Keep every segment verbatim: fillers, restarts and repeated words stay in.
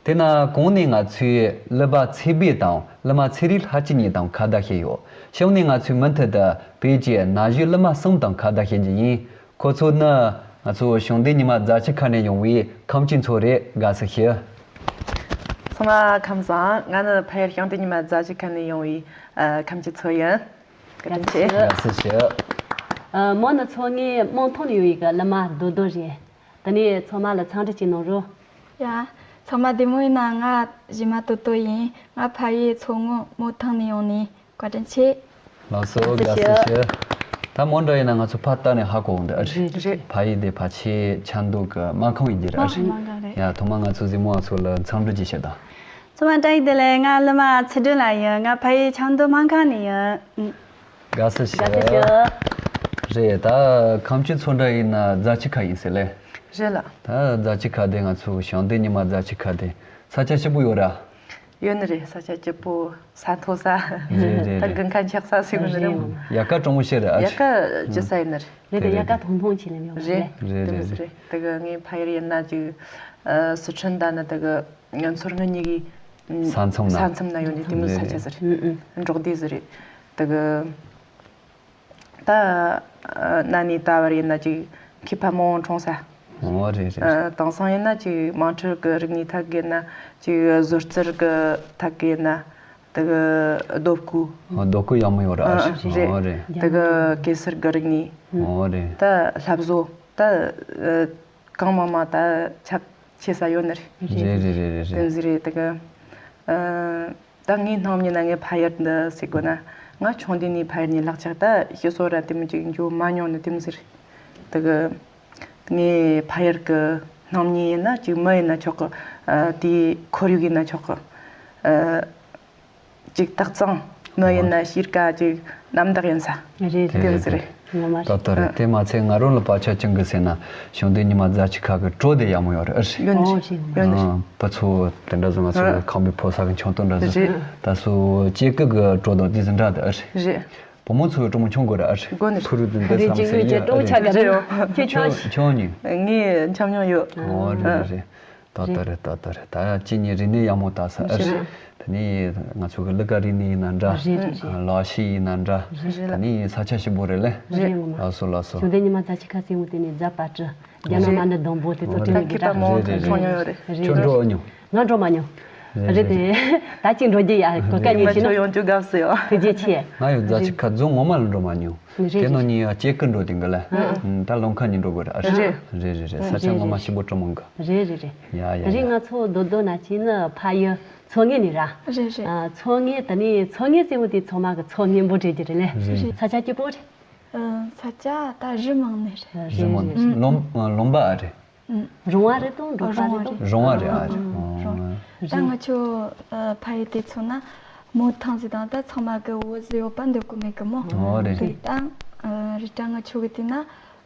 དེ་ན་གོང་ནས་ང་ཚོས་གླུ་པ་ཚེ་འབེལ་དང་གླུ་མ་ཚེ་རིང་ལྷ་སྐྱིད་གཉིས་དང་ཁ་བརྡ་བྱས་ཡོད། གཤམ་ནས་ང་ཚོས་མུ་མཐུད་དུ་བོད་ཀྱི་ན་གཞོན་གླུ་མ་གསུམ་དང་ཁ་བརྡ་བྱེད་རྒྱུ་ཡིན། ཁོ་ཚོ་ནི་ང་ཚོ་བྱང་བདེ་ཉི་མ་རྫ་ཆུ་ཁ་ནས་ཡོང་བའི་ཁམས་སྐྱིད་མཚོ་རེད། དགའ་བསུ་ཞུ། ཚང་མ་ཁམས་བཟང་། ང་ནི་ཕ་ཡུལ་བྱང་བདེ་ཉི་མ་རྫ་ཆུ་ཁ་ནས་ཡོང་བའི་ཨ་ཁམས་སྐྱིད་མཚོ་ཡིན། བཀའ་དྲིན་ཆེ། དགའ་བསུ་ཞུ། ཨ་མོ་ནི་མཚོ་སྔོན་སྨོན་ཐང་ནས་ཡོང་བའི་གི་གླུ་མ་རྡོ་རྡོ་རེད། དེ་ནས་ཚང་མ་ལ་འཚམས་འདྲི་ཅིག་གནང་རོགས། ཡ། ཚང་མ་བདེ་མོ་ཡིན་ན། ང་གཞས་མ་རྡོ་རྡོ་ཡིན། ང་ཕ་ཡུལ་མཚོ་སྔོན་སྨོན་ཐང་ནས་ཡོང་ནི། བཀའ་དྲིན་ཆེ། ལགས་སོ། དགའ་བསུ་ཞུ། ད་མོ་འདྲ་ཡིན་ན་ང་ཚོ་ཕར་ལྟ་ནས་ཧ་གོ་འོང་། འདི་ཨ་རེད། རེད། ཕ་ཡུལ་དེ་ཕལ་ཆེར་ཆབ་མདོ་གི་སྨར་ཁམས་ཡིན་རྒྱུ་རེད། ཨ་རེད། སྨར་ཁམས་རེད། ཡ། ཐོག་མ་ང་ཚོ་གཟིགས་མོ་བ་ཚོ་ལ་འཚམས་འདྲི་ཅིག་བྱེད་དང་། ཚང་མ་བཀྲ་ཤིས་བདེ་ལེགས། ང་གླུ་མ་ཚེ་སྒྲོན་ལགས་ཡིན། ང་ཕ་ཡུལ་ཆབ་མདོ་སྨར་ཁམས་ནས་ཡིན། ཨུ། དགའ་བསུ་ཞུ། དགའ་བསུ་ཞུ། རེད། ད་ཁམས་སྐྱིད་མཚོ་འདྲ་ཡིན་ན་རྫ་ཆུ་ཁ་ཡིན་ཟེར་ལེ། རེད་ལགས། ད་རྫ་ཆུ་ཁ་དེ་ང་ཚོ་བྱང་བདེ་ཉི་མ་རྫ་ཆུ་ཁ་དེ་ས་ཆ་སྐྱིད་པོ་ཡོད་ར། ཡོད་ནི་རེད། ས་ཆ་སྐྱིད་པོ། ས་མཐོ་ས། རེད་རེད། ད་རེད། དགུན་ཁ་འཁྱག་ས་ཟེར་གི་ནི་རེད། དབྱར་ཁ་གྲང་མོ་ཞིག་རེད་ཨ། དབྱར་ཁ་ལྗིད་ས་ཡིན་ནི་རེད། རེད་དེ། དབྱར་ཁ་ཐུང་ཐུང་བྱས་ནས་ཡོང་བ་རེད། རེད་རེད་རེད། དེ་གི་ངའི་ཕ་ཡུལ་ཡིན་ན་ཅིག་ཨ་སི་ཁྲོན་ད་ནི་དེ་གི་མཚོ་སྔོན་གཉིས་ཀྱི་ས་མཚམས་ན། ས་མཚམས་ན་ཡོད་ནི་དེ་མོ་ས་ཆ་ཟིག་རེད། འབྲོག་སྡེ་ཟིག་རེད། དེ་གི་ད་ཨ་གནའ་ནས་ད་བར་ཡིན་ན་ཅིག་མཁས་པ་མང་པོ་འཁྲུངས་ས། ཨོ་རེད་རེད། ཨ་དེང་སང་ཡིན་ན་ཅིག་དམངས་ཁྲོད་ཀྱི་རིག་གནས་ཐད་ཀྱི་ཡིན་ན། ཅིག་བཟོ་རྩལ་གྱི་ཐད་ཀྱི་ཡིན་ན། དེ་གི་རྡོ་བརྐོས། ཨོ། རྡོ་བརྐོས་ཡག་མོ་ཡོད་ར། ཨ་ཨ་རེད། རེད། ཨོ་རེད། དེ་གི་གེ་སར་གྱི་རིག་གནས། ཨོ་རེད། ད་སློབ་གསོ་ད་ཨ་གང་མང་མང་ད་ཁྱབ་ཆེ་ས་ཡོད་ནི་རེད། རེད་རེད་རེད་རེད། དེ་ཟིག་རེད། དེ་གི་ཨ་ད་ངའི་སྣང་མྱོང་ན། ངའི་ཕ་ཡུལ་འདི་ཟེར་དགོས་ན། ང་བྱང་བདེ་ནས་ཕ་ཡུལ་ནས་ལྷག་ཆགས་ད་ཕྱི་སོ་ར་དེ་མོ་ཅིག་འགྱོ་མ་མྱོང་ནི་དེ་མོ་ཟིག་རེད། དེ་གི་ངའི་ཕ་ཡུལ་གི་སྣང་མྱོང་ཡིན་ན་ཅིག་མི་ཡིན་ན་ཆོག་གི། ཨ་དེའི་ཁོར་ཡུག་ཡིན་ན་ཆོག་གི། ཨ་ཅིག་དག་གཙང་། མི་ཡིན་ན་གཤིས་ཀ་ཅིག་རྣམ་དག་ཡིན་ས། རེད། དེ་རེད། མོ་ཟིག་རེད། རེད། ངོ་མ་རེད། ཏག་ཏག་རེད། དེ་མ་ཚད་ང་རང་ལ་བག་ཆགས་ཅིག་གི་ཟེར་ན། བྱང་བདེ་ཉི་མ་རྫ་ཆུ་ཁ་གི་བྲོ་དེ་ཡག་མོ་ཡོད་རེད་ཨ་རེད། ཡོད་ནི་རེད། ཨོ་རེད། ཡོད་ནི་རེད། ཨ་བུ་ཚོ་དེ་འདྲ་ཟིག་ང་ཚོ་ཨ་ཁམས་པའི་ཕོ་གསར་གི་འཆམ་སྟངས་འདྲ་ཟིག་རེད། ད་སོ་སྐྱེ་རྒུ་གི་བྲོ་དང་དེ་ཟིག་འདྲ་འདུག་ཨ་རེད། རེད། བུ་མོ་ཚོའི་གྲོགས་མོ་ཆུང་དགོས་ར་ཨ་རེད། དགོས་ནི་ཕུ་རུ་དུ་འདི་རེད། བསམ་ཅིག་སེ་ངོས་ཀྱི་ཡོད་གྲོགས་ཆ་ག་རེད། ཁྱོད་ཆོ་ཆོ་ཉིན། ངས་འཆམ་མྱོང་ཡོད། ཨོ་རེད་རེད་རེད། ཏག་ཏག་རེད། ཏག་ཏག་རེད། ད་ཅི་ཉིན་རིག་གནས་ཡག་མོ་ལྟ་ས་ཨ་རེད། རེད། དེ་ནས་ང་ཚོ་གི་གླུ་གར་རིག་གནས་ཡིན་ན་འདྲ། རེད་རེད་རེད། ལག་ཤེས་ཡིན་ན་འདྲ། རེད། དེ་ནས་ས་ཆ་སྐྱིད་པོ་རེད་ལེ། རེད་ངོ་མ། ལགས་སོ་ལགས་སོ། བྱང་བདེ་ཉི་མ་རྫ་ཆུ་ཁ་ཟེར་བ་དེ་ནས་རྫ་པ་ཏྲི། རྒྱ་ནག་མ་འདྲ་སྡོང་པོ་དེ་ཚོ། ཨོ་དྲན་རེད། གི་ད་མཁས་པ་མང་པོ་རེད་རེད། འཁྲུངས་མྱོང་ཡོད་རེད། རེད་ཁྱོད་རེད། འགྲོ་མྱོང་། ང་འགྲོ་མ་མྱོང་། རེད་རེད་དེ། ད་ཅིག་འགྲོ་རྒྱུ་ཡ་གོ་སྐབས་རྙེད་ཤེས་ན། ཡོང་རྒྱུ་དགའ་བསུ་ཡོད། ཐུགས་རྗེ་ཆེ། ང་ཡང་རྫ་ཆུ་ཁ་རྫོང་ངོ་མ་ལ་འགྲོ་མ་མྱོང་། རེད་རེད། དེ་ནང་ཉིན་ཡང་སྐྱེ་རྒུ་འགྲོ་དེ་འགི་ལ། ཨང་། ད་ལམ་ཁ་ནས་འགྲོ་དགོས་ར་ཨ་རེད། རེད་རེད་རེད། ས་ཆ་ངོ་མ་སྐྱིད་པོ་དྲི་མོ་འགི། རེད་རེད་རེད། ཡ་ཡ་ཡ། རེད། ང་ཚོ་རྡོ་རྡོ་ན་ཅི་ནི་ཕ་ཡུལ་མཚོ་སྔོན་ནས་ར། རེད་རེད། ཨ་མཚོ་སྔོན་དེ་ནས་མཚོ་སྔོན་ཟེར་བ་དེ་ཚང་མ་གི་མཚོ་སྔོན་པོ་འདྲ་གི་རེད་ལེ། རེད། ས་ཆ་སྐྱིད་པོ་རེད། ཨ་ས་ཆ་ད་རི་མང་ནས་རེད། རི་མང་ནས། ཨང་། ལུང་ཨ་ལུང་པ་ཨ་རེད། ཨང་། རོང་བ་རེད་དང་འབྲོག་པ་རེད་དང་། རོང་བ་རེད། ཨ་རེད། ཨང་། རོང་། ད་ང་ཆོ་ཨ་ཕ་ཡུལ་དེ་ཚོ་ན་མོ་ཐང་ཟེར་དང་ད་ཚང་མ་གི་འོ་ཟི་ཡོད་པ་འདོད་གོ་མེད་གི་མོ། ཨོ་རེད། དེ་ད་ཨ་རེད། ད་ང་ཆོ་གི་དེ་ན་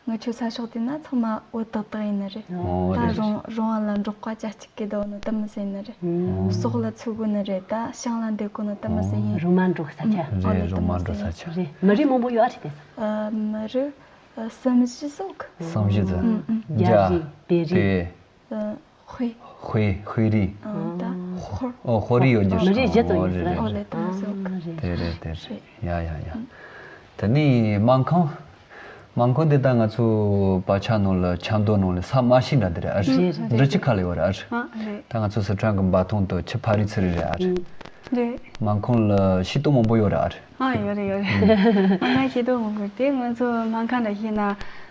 ང་ཆོ་ས་ཕྱོགས་དེ་ན་ཚང་མ་འོ་ཏག་ཏག་ཡིན་ནི་རེད། ཨོ་ད་རེད། རོང་རོང་བ་ལ་འབྲོག་པ་ཅ་གཅིག་གི་འདུག་ནི་དེ་མོ་ཟེར་ནི་རེད། ཨོ། ཟོག་ལ་ཚུད་གོ་ནི་རེད། ད་ཤིང་ལ་འདེད་གོ་ནི་དེ་མོ་ཟེར་ཡིན། རོང་མ་འབྲོག་ས་ཆ། ཨོ་རེད། རོང་མ་འབྲོག་ས་ཆ། རེད། མི་རིགས་མང་པོ་ཡོད་ཨ་རེད་དེ། ཨ་མི་རིགས་ཨ་གསུམ་བཞི་ཙམ་གི། གསུམ་བཞི་ཙམ། ཨང་ཨང་། རྒྱ་རིགས་བོད་རིགས། དེ། ཨ་ཧོས། ཧོས་ཧོས་རིགས། ཨང་། ད་ཧོར། ཨོ་ཧོར་རིགས་ཡོད་རྒྱུ། མི་རིགས་བཞི་ཙམ་ཡོད་ཟེར། ཨོ་ལེ་ད་སོ་གི། དེ་རེད་དེ་རེད། ཡ་ཡ་ཡ། དེ་ནས་སྨར་ཁམས། སྨར་ཁམས་འདི་ད་ང་ཚོ་བར་ཆ་ནང་ལ་ཆབ་མདོ་ནང་ལ་ས་དམའ་ཤོས་འདྲ་འདི་རེད་ཨ་རེད། རེད་རེད། འབྲི་ཆུ་ཁ་ལ་ཡོད་རེད་ཨ་རེད། ཨ་རེད། ད་ང་ཚོ་སི་ཁྲོན་གི་འབའ་ཐང་དུ་ཆུ་ཕ་རི་ཚུ་རི་རེད་ཨ་རེད། རེད། སྨར་ཁམས་ལ་ཤེས་རྟོགས་མང་པོ་ཡོད་རེད་ཨ་རེད། ཨ་ཡོད་རེད་ཡོད་རེད། སྨར་ཁམས་ཤེས་རྟོགས་མང་པོ་དེ་ང་ཚོ་སྨར་ཁམས་ལ་ཤེས་ན་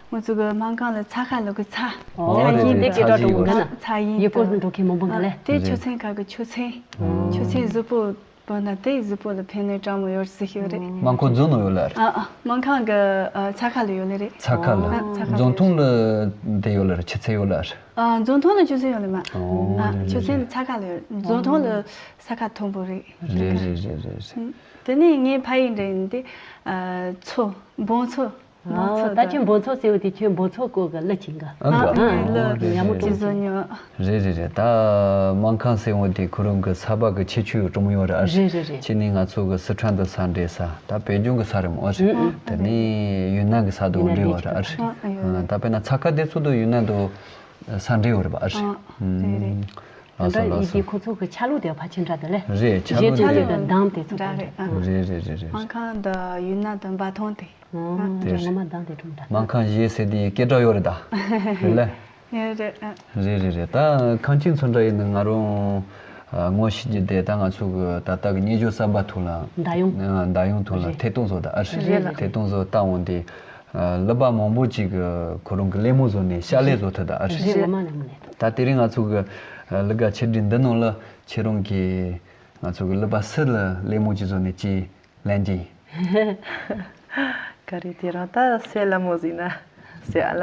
ང་ཚོ་གི་སྨར་ཁམས་ལ་ཚ་ཁ་ལོ་གི་ཚ། ཨོ་ཚ་ཡིན་རེད་དེ་རེད། སྐད་གྲགས་ཚ་ཡིན་འགྲོ་གི་ཡོད་ན། ཚ་ཡིན་ཡུལ་སྐོར་དུ་འགྲོ་མཁན་མང་པོ་འགའ་ལས། དེ་ཆུ་ཚན་ཁ་གི་ཆུ་ཚན། ཨོ། ཆུ་ཚན་གཟུགས་པོ། བོད་ན་དེ་གཟུགས་པོ་ལ་ཕན་ནུས་དྲང་མོ་ཡོད་ཟེར་ཞིག་རེད། སྨར་ཁམས་རྫོང་ནང་ཡོད་ལ་རེད། ཨ་ཨ་སྨར་ཁམས་གི་ཨ་ཚ་ཁ་ལ་ཡོད་ལེ་རེད། ཚ་ཁ་ལ། ཨ་ཚ་ཁ་ལ་རྫོང་ཡོད། ཐང་ལ་དེ་ཡོད་ལ་རེད། ཆུ་ཚན་ཡོད་ལ་རེད། ཨ་རྫོང་ཐང་ལ་ཆུ་ཚན་ཡོད་ལེ་མ། ཨོ་ཨ་རེད་ཆུ་རེད་ཚན་རེད། ཚ་ཁ་ལ་ཡོད། རྫོང་ཐང་ལ་ས་ཁ་མཐོན་པོ་རེད། རེད་རེད་རེད་རེད། དེ་ནས་ངའི་ཕ་ཡུལ་འདྲ་ཡིན་ཏེ་ཨ་མཚོ་འབོང་མཚོ། ཨོ། ད་ཁྱོད་འབོང་མཚོ་ཟེར་བ་དེ་ཁྱོད་འབོང་མཚོ་སྐོར་གི་གླུ་ཅིག་འགའ། ཨ་འགའ། ཨ་ཨ་ཨོ་ཡག་མོ་རེད་གྲོགས་རེད། རེད་རེད་རེད། ད་སྨར་ཁམས་ཟེར་བ་དེ་ཁོ་རང་གི་ས་བབ་གི་ཁྱད་ཆོས་ཡོད་གྲོགས་མོ་ཡོད་རེད་ཨ། རེད་རེད་རེད། ཁྱེད་ནི་ང་ཚོ་གི་སི་ཁྲོན་དུ་ས་འདྲེས་ས་ད་བོད་ལྗོངས་གི་ས་རེད་མོ་ཨ་རེད། ཨ་ཨ། དེ་ནི་ཡུན་ནན་གི་ས་དུ་ཡུན་ནན་འདྲེས་ཡོད་རེད་ཨ་རེད། ཨ་ཨ་ཡོད། ད་དཔེར་ན་ཚ་ཁ་དེ་ཚོ་དུ་ཡུན་ནན་དུ་ས་འདྲེས་ཡོད་རེད་པ་ཨ་རེད། ཨ་རེད་རེད། ལགས་སོ་ལགས་སོ། ཁོ་ཚོ་གི་ཆ་ལུགས་དེ་ཕལ་ཆེར་འདྲ་དེ་ལས། རེད། ཆ་ལུགས་གཞས་ཚིག་དེ་གི་གདངས་དེ་ཚོ་འདྲ་རེད། རེད་རེད་རེད་རེད། སྨར་ཁམས་དང་ཡུན་ནན་དང་འབའ་ཐང་དེ། ཨ་དེ་རེད། ངོ་མ་གདངས་དེ་གྲུབ་འདྲ། སྨར་ཁམས་གཞས་ཟེར་དེ་སྐད་གྲགས་ཡོད་རེད་ད། རེད་ལ། རེད་རེད། རེད་རེད་རེད། ད་ཁམས་ཆེན་ཚོ་འདྲ་ཡིན་ན་ང་རང་ངོ་ཤེས་ཀྱི་དེ་ད་ང་ཚོ་གི་ད་ལྟ་གི་སྙན་ཞུ་གསར་པ་ཐོག་ལ། མདའ་ཡོང་། མདའ་ཡོང་ཐོག་ལ། རེད། ཐད་གཏོང་བཟོ་ད་ཨ་རེད། རེད་ལ། ཐད་གཏོང་བཟོ་ལྟ་འོང་དེ། གླུ་པ་མང་པོ་ཅིག་གི་ཁོ་རང་གི་གླེང་མོལ་བཟོ་ནས་ཕྱག་ལས་བཟོ་ཐུབ་ད་ཨ་རེད། རེད་ངོ་མ་ནས་ངོ་ནས། ད་དེ་རིང་ང་ཚོ་གི་གླུ་གར་ཆེད་སྒྲིག་འདི་ནང་ལ་ཁྱེད་རང་གིས་ང་ཚོ་གི་གླུ་པ་སུ་ལ་གླེང་མོལ་ཅིག་བཟོ་ནས་ཅིག་ལན་གྱིས། ག་རེ་དེ་རང་ད་སེ་ལ་མོ་ཟིག་ན་སེ་ཨ་ལ།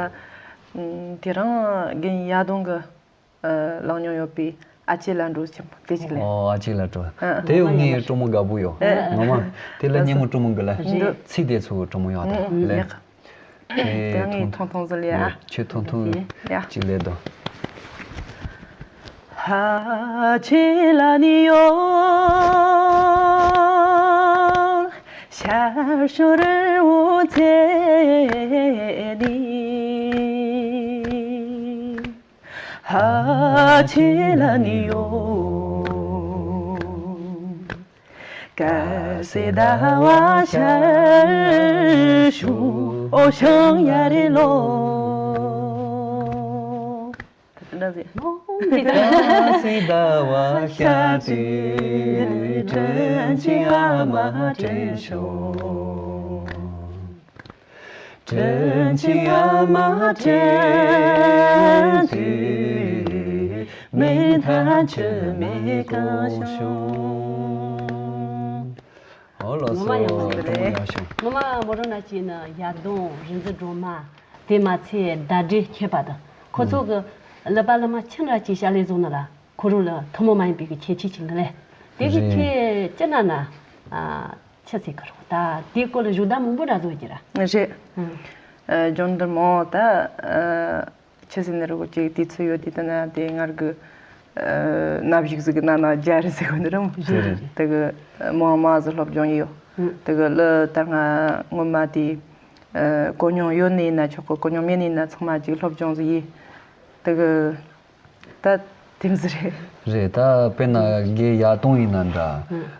ཨུམ། དེ་རང་རྒན་ཡ་དོང་གི་ཨ་ལང་མྱོང་ཡོད་པའི་ཨ་ཅེ་ལ་འགྲོ་ཆེན་པོ་དེ་ཅིག་ལས། ཨོ་ཨ་ཅེ་ལ་འགྲོ། ཨ་དེ་ཡང་ངའི་སྤྲོ་མོ་དགའ་པོ་ཡོད། ཨ་ངོ་མ་དེ་ལ་སྙན་མོ་སྤྲོ་མོ་གི་ལ། འདི་ཚིག་དེ་ཚོ་སྤྲོ་མོ་ཡོད་ད་ལས། ཨ་ཡག་དེ་ངས་ཐུང་ཐུང་ཟིག་ལས་ཨ། ཁྱོད་ཐུང་ཐུང་ཡ་ཅིག་ལས་དོ། ཧ་ཅི་ལ་ནི་ཡོ། ཤར་ཤོར་འོ་ཚེ་ནི། ཧ་ཅི་ལ་ནི་ཡོ། ཀ་སེ་ཟླ་བ་ཤར་ཤུ་ཨོ་ཤང་ཡ་རེ་ལོ། ད་དེ་འདྲ་ཟེར། ཀ་སེ་ཟླ་བ་ཤར་དུས་དྲིན་ཆེན་ཨ་མ་དྲིན་ཤོ། དྲིན་ཆེན་ཨ་མ་དྲིན་དུས་མི་ཐང་ཆུ་མི་གང་བྱུང་། ཨོ་ལགས་སོ། ངོ་མ་ཡག་པོ་ཞིག་རེད། ངོ་མ་མོ་རང་ན་ཅིག་ན་ཡ་དོང་རི་འཛི་སྒྲོལ་མ། དེ་མ་ཚད་ཟླ་སྒྲིལ་མཁས་པ་དང་ཁོ་ཚོ་གི་གླུ་པ་གླུ་མ་ཁྱིམ་ར་ཅིག་ཕྱག་ལས་བཟོ་ན་ལ་ཁོ་རང་ལ་ཐུན་མོང་མ་ཡིན་པའི་གི་ཁྱད་ཆོས་ཅིག་འདུག་ལས། དེ་གི་ཁྱད་ཅི་ན་ན། ཨ། ཆི་ཟེར་གི་རེད། ད་དེའི་སྐོར་ལ་ཞུ་དག་མང་པོ་འདྲ་བཟོ་གི་ར། རེད། ཨ་སྦྱོང་བརྡར་མང་ད། ཨ་ཆི་ཟེར་ནི་རེད་གོ་ཅིག་དུས་ཚོད་ཡོད་དུས་ད་ན་དེ་སྔར་གི་ཨ་ན་བཞུགས་ཟིག་གི་ན་ན་རྒྱ་རེད་ཟེར་གོ་ནི་རེད་མོ། རེད་རེད། དེ་གི་མང་མ་ཟིག་སློབ་སྦྱོང་ཡི་ཡོད། དེ་གི་ལ་ད་ང་སྔོན་མ་དེ་ཨ་གོ་མྱོང་ཡོད་ནི་ཡིན་ན་ཆོག་གི། གོ་མྱོང་མེད་ནི་ཡིན་ན་ཚང་མ་ཅིག་སློབ་སྦྱོང་ཟིག་ཡི། དེ་གི་ད་དེ་མོ་ཟིག་རེད། རེད། ད་དཔེར་ན་རྒན་ཡ་དོང་ཡིན་ན་འདྲ།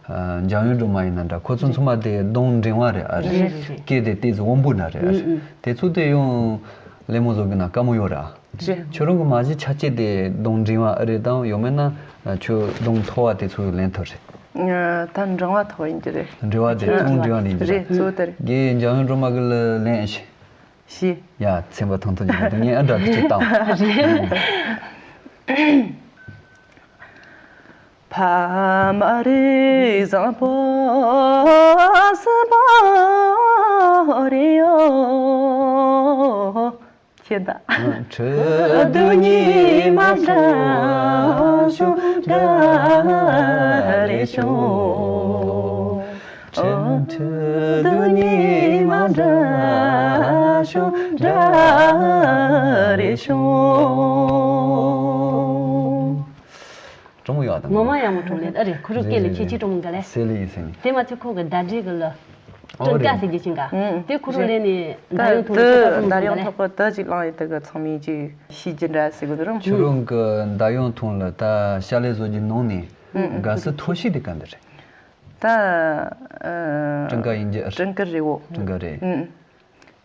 ཨ་འཇམ་དབྱངས་སྒྲོལ་མ་ཡིན་ན་འདྲ། ཁོ་ཚོ་ཚང་མ་དེ་གདོང་འགྲེང་བ་རེད་ཨ་རེད། རེད་རེད་རེད། སྐད་དེ་ཏོག་ཙམ་དབོན་པོ་འདྲ་རེད་ཨ་རེད། དེ་ཚོ་དེ་ཡང་གླེང་མོལ་བཟོ་གི་ན་དཀའ་མོ་ཡོད་ར། རེད། ཁྱོད་རང་གི་མ་གཞི་ཆ་བྱད་དེ་གདོང་འགྲེང་བ་ཨ་རེད་དང་ཡང་མིན་ན་ཁྱོད་གདོང་མཐོ་བ་དེ་ཚོ་ལེན་ཐུབ་རེད། ད་འགྲེང་བ་མཐོ་བ་ཡིན་གྱི་རེད། འགྲེང་བ་དེ་གདོང་འགྲེང་བ་ལེན་གྱི་རེད། རེད་གཙོ་བོ་དེ་རེད། རྒན་འཇམ་དབྱངས་སྒྲོལ་མ་གི་ལ་ལེན་ཨེ་ཤེས། ཤི། ཡ་ཚན་པ་ཐང་ཐང་ཅིག་ངས་ཨ་འདྲ་གི་ཅིག་བཏང་། ཕ་མ་རེ་བཟང་པོ་སུ་པོ་རེ་ཡོ། ཁྱེད་ད། ཁྲི་གདུགས་ཉི་མ་འདྲ་ཤོག་འདྲ་རེ་ཤོག་ཁྲི་ཁྲི་གདུགས་ཉི་མ་འདྲ་ཤོག་འདྲ་རེ་ཤོག་སྤྲང་མོ་ཡག་དང་། ངོ་མ་ཡག་མོ་སྤྲང་ལེ་ཨ་རེད། ཁོ་རང་སྐད་ལ་ཁྱད་ཆོས་སྤྲང་མོ་འགའ་ལེ། སེ་ལེ་ཡིན་སེ་ནི། དེ་མ་ཚད་ཁོ་གི་ཟླ་སྒྲིལ་གི་ལ། ཨོ་སྤྲང་ཀ་རེད། ཟེར་རྒྱུ་ཅིག་འགའ། ཨུ་དེ་ཁོ་རང་ལེ་ནི་ད་ཟླ་ཡོང་ཐུང་ཐུང་ཐུང་ཐུང་ཟླ་ཡོང་ཐོག་གི་ད་ཅིག་ལང་ཡི་ད་གི་ཚང་མས་ཅིག་ཤེས་རྒྱུ་འདྲ་ཟེར་གི་འདུག་རུང་། ཁྱོད་རང་གི་ཟླ་ཡོང་ཐུང་ལ་ད་ཕྱག་ལས་བཟོ་རྒྱུ་ནང་ནས་དགའ་ས་མཐོ་ཤོས་དེ་ག་འདི་རེད། ད་ཨ་སྤྲང་ཀ་ཡིན་རྒྱུ། སྤྲང་ཀ་རེད་འོ། སྤྲང་ཀ་རེད། ཨུ་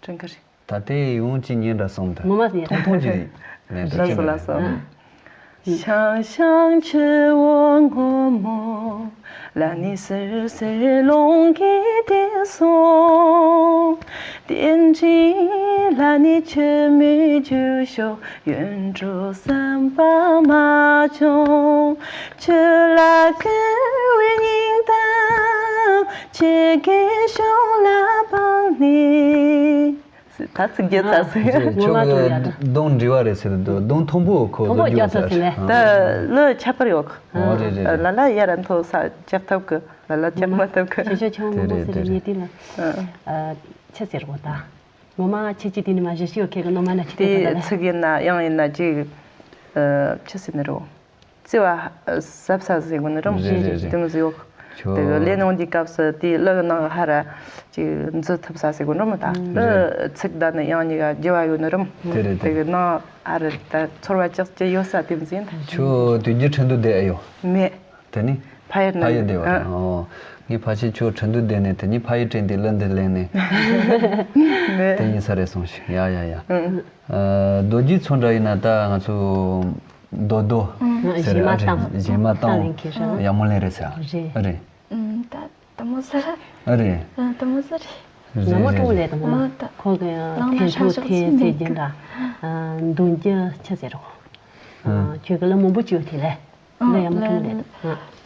སྤྲང་ཀ་རེད། ད་ལྟའི་ཡོང་ཅི་ཉན་འདྲ་སོང་ད། ངོ་མ་ཟེར། ཐུང་ཐུང་ཅི་ལན་ད་ལགས་སོ་ལགས་སོ། ད་ཚིག་རྒྱབ་ཚར་སོང་། ཨ་ཁྱོད་ངོ་མ་ཁྱོད་ཀྱི་གདོང་འདྲི་བ་རེད་ཟེར་འདུག་གདོང་མཐོན་པོ་ཁོ་མཐོན་པོ་བཟོ་རྒྱག་རྒྱག་ཚར་ཚར་སོང་ལེ། ད་ལོ་ཁྱད་པར་ཡོད་གི། ཨོ་རེད་རེད་ལ་རེད། ལ་ཡར་མཐོ་ས་རྒྱག་ཐབས་གི། ལ་ལ་རྒྱག་མ་ཐབས་གི། ཞེ་ཞེ་ཆུང་མོ་མོ་ཟེར་རེད་ངས་དེ་ལ་ཨ་ཆི་ཟེར་གོ་ད། ངོ་མ་ཁྱེད་ཀྱིས་དེ་ནི་མ་གཞི་ཤེས་ཡོད་ཁེ་གི་ནོ་མ་ན་ཁྱི་དེ་ད་ལ། ཚིག་ཡིན་ན་དབྱངས་ཡིན་ན་ཅིག་ཨ་ཆི་ཟེར་ནི་རོ། བརྩེ་བ་ཟབ་ས་ཟེར་གོ་ནི་རོ། རེད་རེད་རེད། དེ་མོ་ཟེར་ཡོད་གི། ཁྱོད། དེ་གི་ལས་གནང་དུས་སྐབས་སུ་དེའི་གླུ་གི་ནང་གི་ཧ་ར་ཅིག་འཛུལ་ཐུབ་ས་ཟེར་གོ་འགྲོ་མི་ད། གླུ་ཚིག་དང་ནི་དབྱངས་གཉིས་ཀ་རྒྱུ་བ་ཡོད་ནི་རུམ། དེ་རེད་དེ། དེ་གི་ནང་ཧ་ར་ད་ཚོར་བ་ཅག་ཅི་ཡོད་ས་དེ་མི་ཟིན་ད། ཁྱོད་དུས་རྒྱུན་ཁྲིན་ཏུ་བསྡད་ཨེ་ཡོད། མེད། དེ་ནི། ཕ་ཡུལ་ནས། ཕ་ཡུལ་བསྡད་པ་ཨ། རེད། ཨོ། ངས་ཕལ་ཆེར་ཁྱོད་ཁྲིན་ཏུ་བསྡད་ནས་དེ་ནི་ཕ་ཡུལ་དྲན་དེ་གླུ་འདི་ལེན་ནས། མེད། དེ་ཡིན་ས་རེད་གསུངས་ཤིག་ཡ་ཡ་ཡ། ཨ། རྡོ་རྗེ་མཚོ་འདྲ་ཡིན་ན་ད་ང་ཚོ། རྡོ་རྡོ། ཟེར་རེད་ཨ། གཞས་མ་བཏང་། གཞས་མ་བཏང་། ཡག་མོ་ལེན་རེད་ཟེར། རེད། རེད། ཨུམ། ད་དེ་མོ་ཟེར། ཨ་རེད། ཨ། དེ་མོ་ཟེར་རེད། རེད། ང་མོ་རེད། ཀྲུང་ལས་དེ་མོ་མ། ཨ། ད་ཁོ་གི་ལང་ན་ཐན་ཧྲ་ཧྲུ་ཤ་ཐན་ཟེར་ཟེར་གྱིན་གྱིན་འདྲ། ཨ། མདུན་གྱི་ཆི་ཟེར་རོ། ཨ། ཁྱོད་ཀྱི་ལ་མང་པོ་བཅོས་དེ་ལས། ཨ། ལ་ཡག་མོ་ཀྲུང་ལས། ཨ།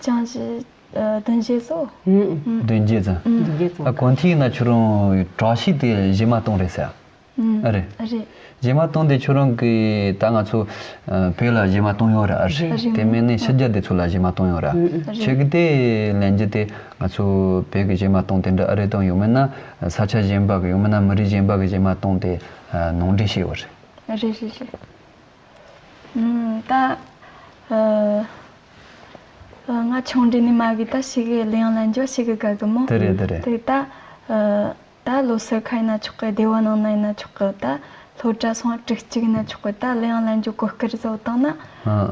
ཅང་ཞི། ཨ། བདུན་བརྒྱད་ཚོ། ཨུམ། བདུན་བརྒྱད་ཚོ། བདུན་བརྒྱད་ཚོ། ཨ། གོ་ཐིག་ན་ཁྱོད་རང་བྲག་ཤིས་དེ་གཞས་མ་བཏང་རེད་ཟེར། ཨུམ། ཨ་རེད། རེད། གཞས་མ་བཏང་དེ་ཁྱོད་རང་གིས་ད་ང་ཚོ་ཨ། བོད་ལ་གཞས་མ་བཏང་ཡོད་ར་ཨ་རེད། རེད། དེ་མིན་ནས་ཕྱི་རྒྱལ་དེ་ཚོ་ལ་གཞས་མ་བཏང་ཡོད་ར། ཨུམ། ཨུམ། ཁྱེད་ཀྱི་དེ་ལན་རྒྱུ་དེ་ང་ཚོ་བོད་ཀྱི་གཞས་མ་བཏང་དེ་འདྲ་ཨ་རེད་དང་ཡང་མིན་ན་ས་ཆ་གཞན་པ་གི་ཡང་མིན་ན་མི་རིགས་གཞན་པ་གི་གཞས་མ་བཏང་དེ་ཨ། ནང་འདྲེན་བྱས་ཡོད་རེད། རེད་རེད་རེད། ཨུམ། ད་ཨ། ཨ། ང་ཆུང་འདྲི་ནས་མ་གི་ད་ཞིག་གི་གླུ་དབྱངས་ལེན་རྒྱུ་ཞིག་གི་དགའ་གི་མོ། དེ་རེད་དེ་རེད། དེ་ད་ཨ། ད་ལོ་སར་ཁ་ཡིན་ན་ཆོག་གི། སྡེ་བ་ནང་ན་ཡིན་ན་ཆོག་གི། ད་སློབ་གྲྭ་སོང་དྲུག་གཅིག་ཡིན་ན་ཆོག་གི། ད་གླུ་དབྱངས་ལེན་རྒྱུ་གོ་སྐབས་བཟོ་བཏང་ན། ཨ།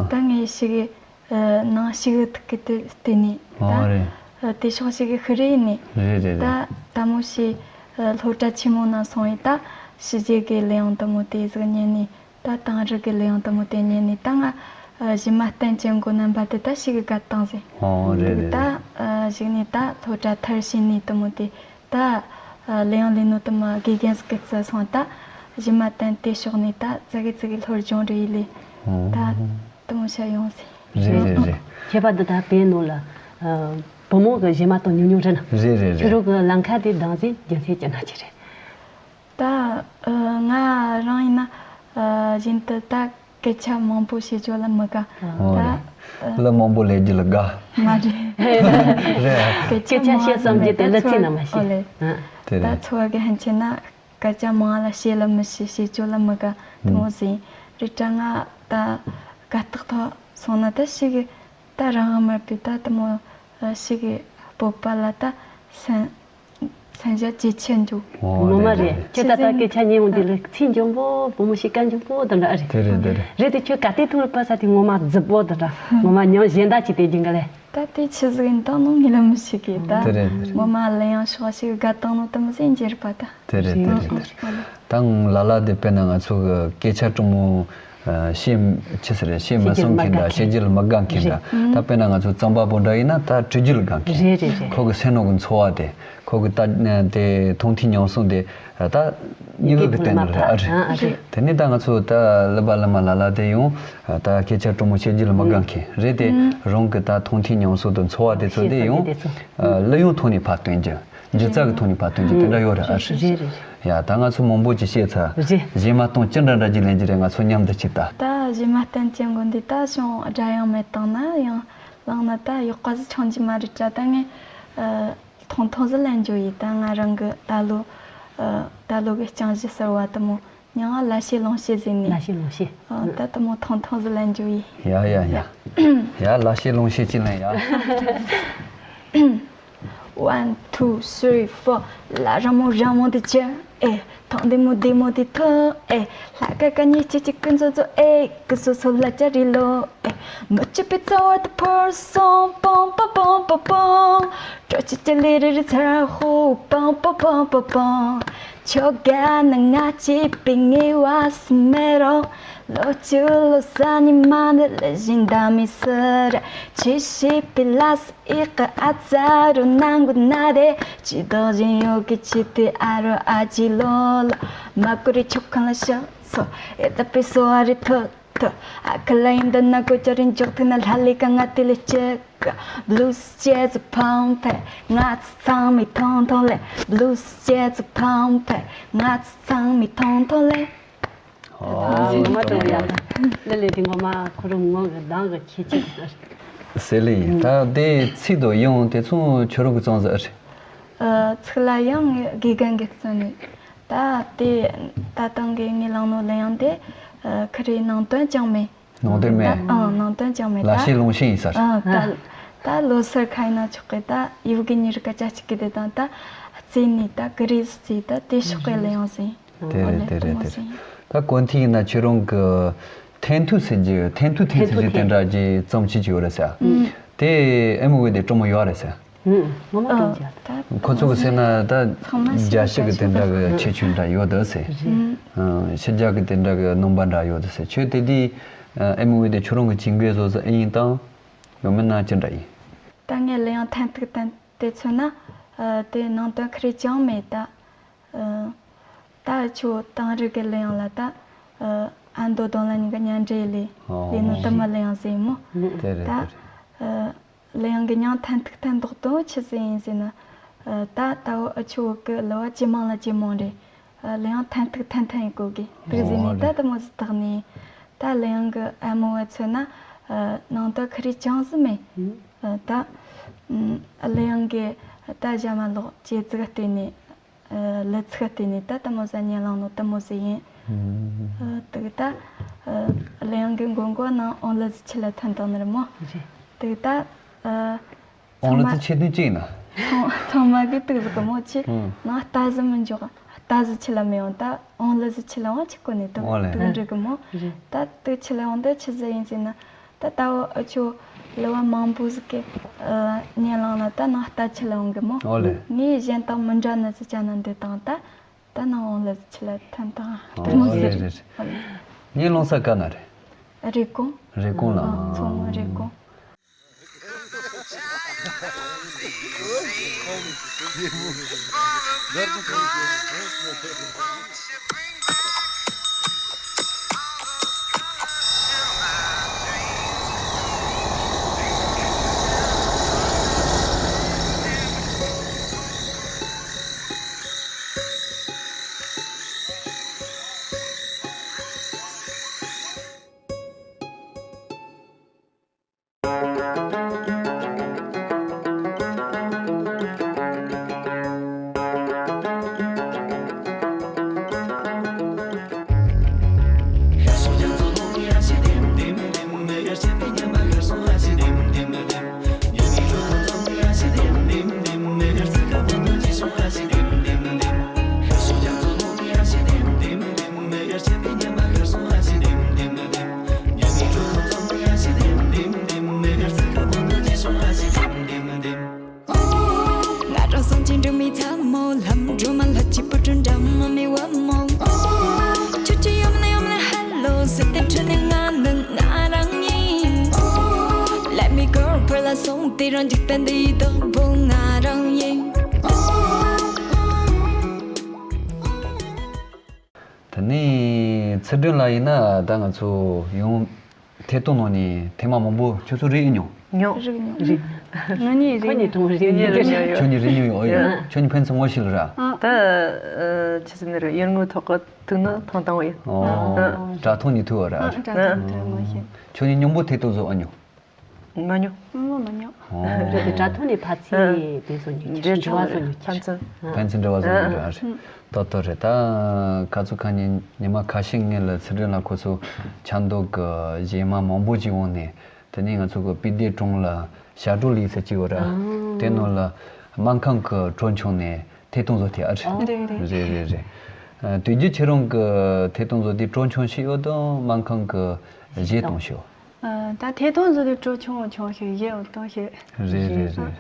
ད་ངས་ཞིག་གི་ཨ། ནང་ཞིག་གི་ཐུག་གི་དེ་བལྟས་ནས་ད། ཨོ་རེད། ཨ། དེ་ཕྱོགས་ཞིག་གི་ཤི་རེ་ཡིན་ནས། རེད་རེད་ད། རེད། ད་མོ་ཞིག་ཨ། སློབ་གྲྭ་ཆེན་མོ་ན་སོང་ཡིན་ད་ཕྱི་རྒྱལ་གི་གླུ་དབྱངས་དེ་མོ་དེ་ཟིག་ཉན་ནས། ད་དེང་རབས་ཀྱི་གླུ་དབྱངས་དེ་མོ་དེ་ཉན་ནས་ད་ང་ཨ། གཞས་མ་བསྟན་ཅན་གོ་རྣམ་པ་དེ་ད་ཞིག་གི་དགའ་བཏང་ཟེར། ཨོ་རེད་རེད། ད་ཨ། གཞིགས་ནས་ད་སློབ་གྲྭ་མཐར་ཕྱིན་ནས་དེ་མོ་དེ་ད་ཨ། གླུ་དབྱངས་ལེན་ནོ་དེ་མོ་དགེ་རྒན་སྐུ་ཚེ་སོང་ད་གཞས་མ་བསྟན་དེ་ཕྱོགས་ནས་ད་ཙི་གེ་ཙི་གེ་སློབ་སྦྱོང་རེ་ཡིན་ལེ། ད་དེ་མོ་བྱ་ཡོང་ཟེར། རེད་རེད་རེད། ཁྱད་པར་དུ་ད་བོད་ནང་ལ་ཨ། བུ་མོ་གི་གཞས་མ་བཏང་ཉུང་ཉུང་རེད་ན། རེད་རེད་རེད། ཁྱོད་རང་གི་ལམ་ཁ་དེ་དང་ཟེར་རྒྱུ་མཚན་ཅི་ན་ཅི་རེད། ད་ཨ། ང་རང་ཡིན་ན་ཨ། བཞིན་དུ་ད་སྐད་ཆ་མང་པོ་བཤད་རྒྱུ་ལ་མི་དགའ། ཨོ་ད་རེད། ཨ། གླུ་མང་པོ་ལེན་རྒྱུ་ལ་དགའ། མ་རེད། རེད། སྐད་ཆ་བཤད་བསམ་རྒྱུ་དེ་གླུ་ཚིག་ནང་མ་བཤད། ཨོ་ལེ། ཨ། དེ་ད་རེད། འཚོ་བ་གི་ཕན་ཆད་ན་སྐད་ཆ་མང་ལ་བཤད་ལ་མི་བཤད། བཤད་རྒྱུ་ལ་མི་དགའ་དེ་མོ་ཟིན་རེད་དྲ། ང་ད་དགའ་རྟགས་ཐོག་སོང་ན་ད་ཞིག་གི་ད་རང་དབང་མེད་པའི་ད་དེ་མོ་ཞིག་གི་སྤོབས་པ་ལ་ད་སེམས། མཚན་ཞབས་ཇེ་ཆེར་འཇུག་ངོ་མ་རེད། ཁྱེད་ད་ལྟ་སྐད་ཆ་ཉན་འོང་དུས་ལ་ཚིག་འཇམ་པོ་བུ་མོ་ཞིག་སྐད་འཇམ་པོ་དང་འདྲ་རེད། དེ་རེད་དེ་རེད། རེད་དེ་ཁྱོད་ག་དེ་ཐུག་ལ་པ་ས་དེ་ངོ་མ་རྫིག་པོ་དང་འདྲ། ངོ་མ་ཉམས་གཞན་དག་ཅིག་དེ་རྒྱུན་ག་ལས། ད་དེ་ཆི་ཟིག་ཡིན་དང་ནོ་ངེས་ལ་མི་ཤེས་གི་ད། དེ་རེད་དེ་རེད། ངོ་མ་ལ་ཡང་ཤོག་ཞིག་དགའ་དང་ནོ་དམ་སེ་འཇེར་པ་ད། དེ་རེད་དེ་རེད་དེ་རེད། ད་ལ་ལ་དེ་དཔེར་ན་ང་ཚོ་གི་སྐད་ཆ་དྲང་མོ། ཨ། བཤད་ཆི་ཟེར་བཤད་མི་གསུང་མཁན་དང་བཤད་རྒྱུ་ལ་མི་དགའ་མཁན་དང་། ད་དཔེར་ན་ང་ཚོ་རྩམ་པ་པོ་འདྲ་ཡིན་ན་ད་དྲི་རྒྱུ་ལ་དགའ་མཁན། རེད་རེད་རེད། ཁོ་གི་སེམས་ནང་གི་འཚོ་བ་དེ་ཁོ་གི་ད་དེ་མཐོང་ཐོས་མྱོང་གསུམ་དེ་ད་མྱི་གི་གི་སྟེང་ནས་རེད་ཨ་རེད། དེ་ནས་ད་ང་ཚོ་ད་གླུ་པ་གླུ་མ་ལ་ལ་དེ་ཡང་ད་སྐད་ཆ་དྲང་མོ་བཤད་རྒྱུ་ལ་མི་དགའ་མཁན་རེད་དེ། རང་གི་ད་མཐོང་ཐོས་མྱོང་གསུམ་དང་འཚོ་བ་དེ་ཚོ་དེ་ཡང་གླུ་དབྱངས་ཐོག་ནས་ཕར་སྟོན་རྒྱུ། སྒྱུ་རྩལ་གྱི་ཐོག་ནས་ཕར་སྟོན་རྒྱུ་དེ་འདྲ་ཡོད་རེད་ཨ། རེད་རེད་རེད། ཡ་ད་ང་ཚོ་མང་པོ་ཅིག་བཤད་ཚར། རེད། གཞས་མ་གཏོང་ཅི་འདྲ་འདྲ་ཅིག་ལེན་གྱི་རེད། ང་ཚོ་མཉམ་དུ་ཅིག་ལྟ། ད་གཞས་མ་བསྟན་ཅན་དགོན་འདི་ད་ཤོང་སྒྲ་ཡང་མེད་བཏང་ན་ཡང་བླངས་ན་ད་ཡག་པ་ཟིག་ཆོང་གྱི་མ་རེད་དྲ། ད་ངས་ཨ། ཐུང་ཐུང་ཟིག་ལེན་རྒྱུ་ཡིན། ད་ང་རང་གི་ད་ལོ་ཨ། ད་ལོ་གི་རྐྱང་གཞས་གསར་བ་དེ་མོ་མྱིང་ང་ལ་ཤེས་ལོང་ཤེས་ཟེར་ནས། ལ་ཤེས་ལོང་ཤེས། ཨ། ད་དེ་མོ་ཐུང་ཐུང་ཟིག་ལེན་རྒྱུ་ཡིན། ཡ་ཡ་ཡ། ཡ་ལ་ཤེས་ལོང་ཤེས་ཅིག་ལེན་ཡ། One, two, three, four. ལ་ར་མོ་ར་མོ་དེ་ཅི་ཨེ། ཐང་དེ་མོ་དེ་མོ་དེ་ཐང་ཨེ། ལྷ་ཀ་ཀ་གཉིས་ཆེ་ཆེ་ཀུན་ཚོ་ཚོ་ཨེ། ཀུ་སོ་སོ་ལ་ཅ་རི་ལོ་ཨེ། མི་གཅིག་པའི་རྩ་བ་དེ་འཕུར་སོང་། པང་པ་པང་པ་པང་། དྲོ་ཆེ་ཆེ་ལི་རི་རི་ཚ་ཧོ། པང་པ་པང་པ་པང་། ཁྱོ་ག་ན་ང་གཅིག་པའི་ངེས་པ་སུ་མེད་རུང་། ལོ་བཅུ་ལོ་ས་ཉི་མ་འདི་ལ་བཞིན་ད་མི་སི་ར། ཆེ་ཤི་པི་ལ་སི་ཨི་ཀ་ཨ་ཙ་རུ་ནང་གུ་ན་རེ། ཅི་དོག་བཞིན་ཡོད་གི་ཅི་དེ་ཨ་རོ་ཨ་ཅི་ལོ་ལོ། མ་ཀུ་རི་ཆོག་ཁན་ལ་ཤ་ཚོ་ཨེ་ད་པི་སོ་ཨ་རི་ཐོ་ཐོ། ཨ་ཁ་ལ་ཡིན་ད་ན་གོ་ཅ་རིན་འཇོག་ཐུ་ན་ལྷ་ལི་ཀ་ང་དེ་ལ་ཅེ་ཀ། Blues jazz ཕང་ཕེ། ང་ཚོ་ཚང་མི་ཐོང་ཐོང་ལེ། Blues jazz ཕང་ཕེ། ང་ཚོ་ཚང་མི་ཐོང་ཐོང་ལེ། ཨོ། ངོ་མ་སྤྲོ་པོ་ཡག་པོ། ལི་ལི་དེ་ངོ་མ་ཁོ་རང་ངོ་གི་གདངས་གི་ཁྱད་ཆོས་དེ་ཚོ་རེད། ཟེར་ལེ་ཡིན། ད་དེ་ཚིག་དང་དབྱངས་དེ་ཚོ་ཁྱོད་རང་གི་བཙོང་ཟེར་རེད། ཨ། ཚིག་ལ་དབྱངས་དགེ་རྒན་གྱིས་བརྩམས་ནས། ད་དེ་ད་ཐེངས་ཀྱི་ངའི་བླངས་ནོ་གླུ་དབྱངས་དེ་ཨ། ཁ་རི་ནང་དོན་ཅང་མེད། ནང་དོན་མེད། ཨང་། ནང་དོན་ཅང་མེད། ལ་ད་ཤེས་ལོང་ཤེས་ཡིན་ས་རེད། ཨ། ད་ ད་ལོ་སར་ཁ་ཡིན་ན་ཆོག་གི། ད་ཡུལ་གི་ཉིན་རེ་ཀ་ཅ་གཅིག་གི་དེ་དང་ད་རྩེ་ནས་ད་གི་རེས་རྩེ་ད་དེ་ཤོག་གི་ལ་ཡང་ཟིན། དེ་རེད་དེ་རེད་དེ་རེད། ད་གོ་ཐི་ཡིན་ན་ཁྱེད་རང་གི་ཐན་ཐུ་ཟེར་རྒྱུ་ཐན་ཐུ་ཐན་ཟེར་རྒྱུ་དེ་འདྲ་ཅིག་བརྩམས་བྱེད་ཀྱི་ཡོད་རེད་ཟེར། དེ་ཨེ་མོ་ཝི་དེ་སྤྲོ་མོ་ཡོད་རེད་ཟེར། ངོ་མ་སྟོན་ཅིག་ད། ཁོ་ཚོ་གི་ཟེར་ན་ད་ཚང་མ་ཤེས་རྒྱ་ན་ཤེས་གི་དེ་འདྲ་གི་ཁྱད་ཆོས་འདྲ་ཡོད་ད་ཟེར། ཤེས་རྒྱ་གི་དེ་འདྲ་གི་རྣམ་པ་འདྲ་ཡོད་ད་ཟེར། ཁྱོད་དེ་དུས་ཨེ་མོ་ཝི་དེ་ཁྱོད་རང་གི་བྱེད་དགོས་བཟོ་ཟེར་ཨེ་ཡིན་དང་། ཡོད་མིན་ན་ཅི་འདྲ་ཡིན། ད་ངས་ལ་ཡང་ཐན་ཐུག་ཐན་དེ་མཚོན་ན། ཨ། དེ་ནང་དོན་ཁ་རེ་ཅང་མེད་ད། ཨ། ད་ཁྱོད་དང་རི་གི་ལ་ཡང་ལ་ད། ཨ། ཨ་མདོ་དང་ལ་ཉིན་གི་ཉན་འདྲེ་ལས་ལས་ནོ་དུ་མ་ལ་ཡང་ཟེར་མོ། དེ་རེད་ད། དེ་རེད། ཨ། ལ་ཡང་གི་ཉང་ཐན་ཐུག་ཐན་མདོག་དོན་ཆི་ཟེར་ཡིན་ཟེར་ན། ཨ། ད་ད་བོ་ཨ་ཁྱོད་གི་ལ་བ་ཇེ་མང་ལ་ཇེ་མང་རེད། ཨ། ལ་ཡང་ཐན་ཐུག་ཐན་ཐན་ཡིན་གོ་གི་དུག་ཟིན་ནས་ད་དུ་མོ་ཟི་ཐག་ནས། ད་ལ་ཡང་གི་ཨ་མོ་བ་མཚོན་ན། ཨ། ནང་དུ་ཁ་རི་ཅང་ཟི་མེད། ཨ། ད་ཨ་ལ་ཡང་གི་ད་ཞྭ་མ་ལོག་ཅེ་ཙི་ག་བལྟས་ནས། ཨ། ལི་ཚི་ག་བལྟས་ནས་ད་དུ་མོ་ཟ་ཉན་ལང་ནོ་དུ་མོ་ཟི་ཡིན། ཨ། དུག་ད། ཨ། ལ་ཡང་གི་མགོ་མགོ་ནང་ཨོང་ལི་ཟི་ཆི་ལ་ཐོན་དང་ནི་རི་མོ། དུག་ད། ཨ། ཨོང་ལི་ཚོ་ཆེ་དུས་གཅིག་ན། ཚང་ཚང་མ་གི་དུག་ཟིག་གི་མོ་ཆེ། ང་རྟ་ཟི་མི་འཇོག་རྟ་ཟི་ཆི་ལ་མི་ཡོང་ད་ཨོང་ལི་ཟི་ཆི་ལ་ཡོང་ཆི་གོ་ནས་དུག་ཨོང་ལི། དུག་འདྲི་གི་མོ། ད་དུག་ཆི་ལ་ཡོང་ད་ཆི་ཟི་ཡིན་ཟེར་ན། ད་ད་བོ་ཨ་ཆོ་ལི་བ་མང་པོ་ཟིག་གི་ཉན་ལང་ལ་ད་ནང་རྟ་ཆི་ལ་ཡོང་གི་མོ། ཨོང་ལི། ངས་གཞན་དག་མི་འདྲ་ནི་ཟི་ཅ་ན་འདི་དང་ད་ད་ནང་ཨོང་ལི་ཟི་ཆི་ལ་ཐོན་དང་དུ་མོ་ཟི་རེད། ངས་ལོང་ས་ག་ན་རེད། རེབ་གོང་། རེབ་གོང་ལ། མཚོ་སྔོན་རེབ་གོང་། ང་རང་སོང་ཅིང་འགྲོ་མི་ཚ་མོ་ལམ་འགྲོ་མ་ལྷ་ཅི་པུ་ཀྲུང་འགྲམ་མ་མི་བ་མོ། ཆུ་ཆུ་ཡོམ་ན་ཡོམ་ན་ཧ་ལོ་ཟེར་ཏེ་ཁྲོད་ནས་ང་ནི་ང་རང་ཡིན། Let me go བར་ལ་སོང་དེ་རང་འཇིག་རྟེན་འདི་ཡི་བདག་པོ་ང་རང་ཡིན། དེ་ནས་ཚུལ་ཁྲིམས་ལགས་ཡིན་ན་ད་ང་ཚོ་ཡང་ཐད་གཏོང་ནང་ནས་ཐེངས་མ་མང་པོ་ཁྱོད་ཚོ་རིག་ཨེ་མྱོང་། མྱོང་། རིག་མྱོང་། རིག་ངོ་ནི་རིག་ཁོ་གཉིས་མྱོང་། གྲོང་རིག་མྱོང་། ཁྱོད་གཉིས་རིག་མྱོང་ཡོད། ཨོ་ཡོད། ཨ། ཁྱོད་གཉིས་ཕན་ཚུན་ངོ་ཤེས་ལ་ར། ཨ། ད་ཨ་ཆི་ཟེར་ནི་རེད། ཡུལ་དངོས་ཐོག་གི་ཐུག་ནི་ཐེངས་དང་པོ་ཡིན། ཨོ། ཨ། དྲ་ཐོག་ནས་ཐུག་བ་ར། ཨ། དྲ་ཐོག་ནས་ཐུག་ངོ་ཤེས། ཁྱོད་གཉིས་མཉམ་པོ་ཐད་གཏོང་བཟོ་ཨེ་མྱོང་། མ་མྱོང་། ངོ་མ་མྱོང་། ཨོ། རེད་དེ་དྲ་ཐོག་ནས་ཕར་ཚུར་དེ་བཟོ་མྱོང་། འབྲེལ་འབྲེལ་བ་བཟོ་མྱོང་། ཕན་ཚུན། ཕན་ཚུན་འབྲེལ་བ་བཟོ་མྱོང་། རེད། ཏོག་ཏོག་རེད། ད་ཁ་ཚུ་ཁ་ཉིན་ཉི་མ་ཁ་ཤས་སྔོན་ལ་ཚུལ་ཁྲིམས་ལགས་ཁོ་ཚོ་ཆབ་མདོ་གི་གཞས་མ་མང་པོ་ཅིག་འོང་ནས། དེ་ནས་ང་ཚོ་གི་སྤི་ཏི་གྲོང་ལ་ཞབས་བྲོ་ལས་ས་ཅིག་ཡོད་ར། ཨང་། དེ་ནང་ལ་སྨར་ཁམས་གི་གྲོས་ཆུང་ནས་ཐད་གཏོང་བཟོ་དེ་ཨ་རེད། རེད་རེད། རེད་རེད་རེད། ཨ། དུས་རྒྱུན་ཁྱེད་རང་གི་ཐད་གཏོང་བཟོ་དེ་གྲོས་ཆུང་ཞིག་ཡོད་དང་སྨར་ཁམས་གི་གཞས་གཏོང་ཞིག་ཡོད། ཨ། ད་ཐད་གཏོང་བཟོ་དེ་གྲོས་ཆུང་ཆུང་ཞིག་གཞས་འོ་གཏོང་ཞིག་རེད་རེད་རེད།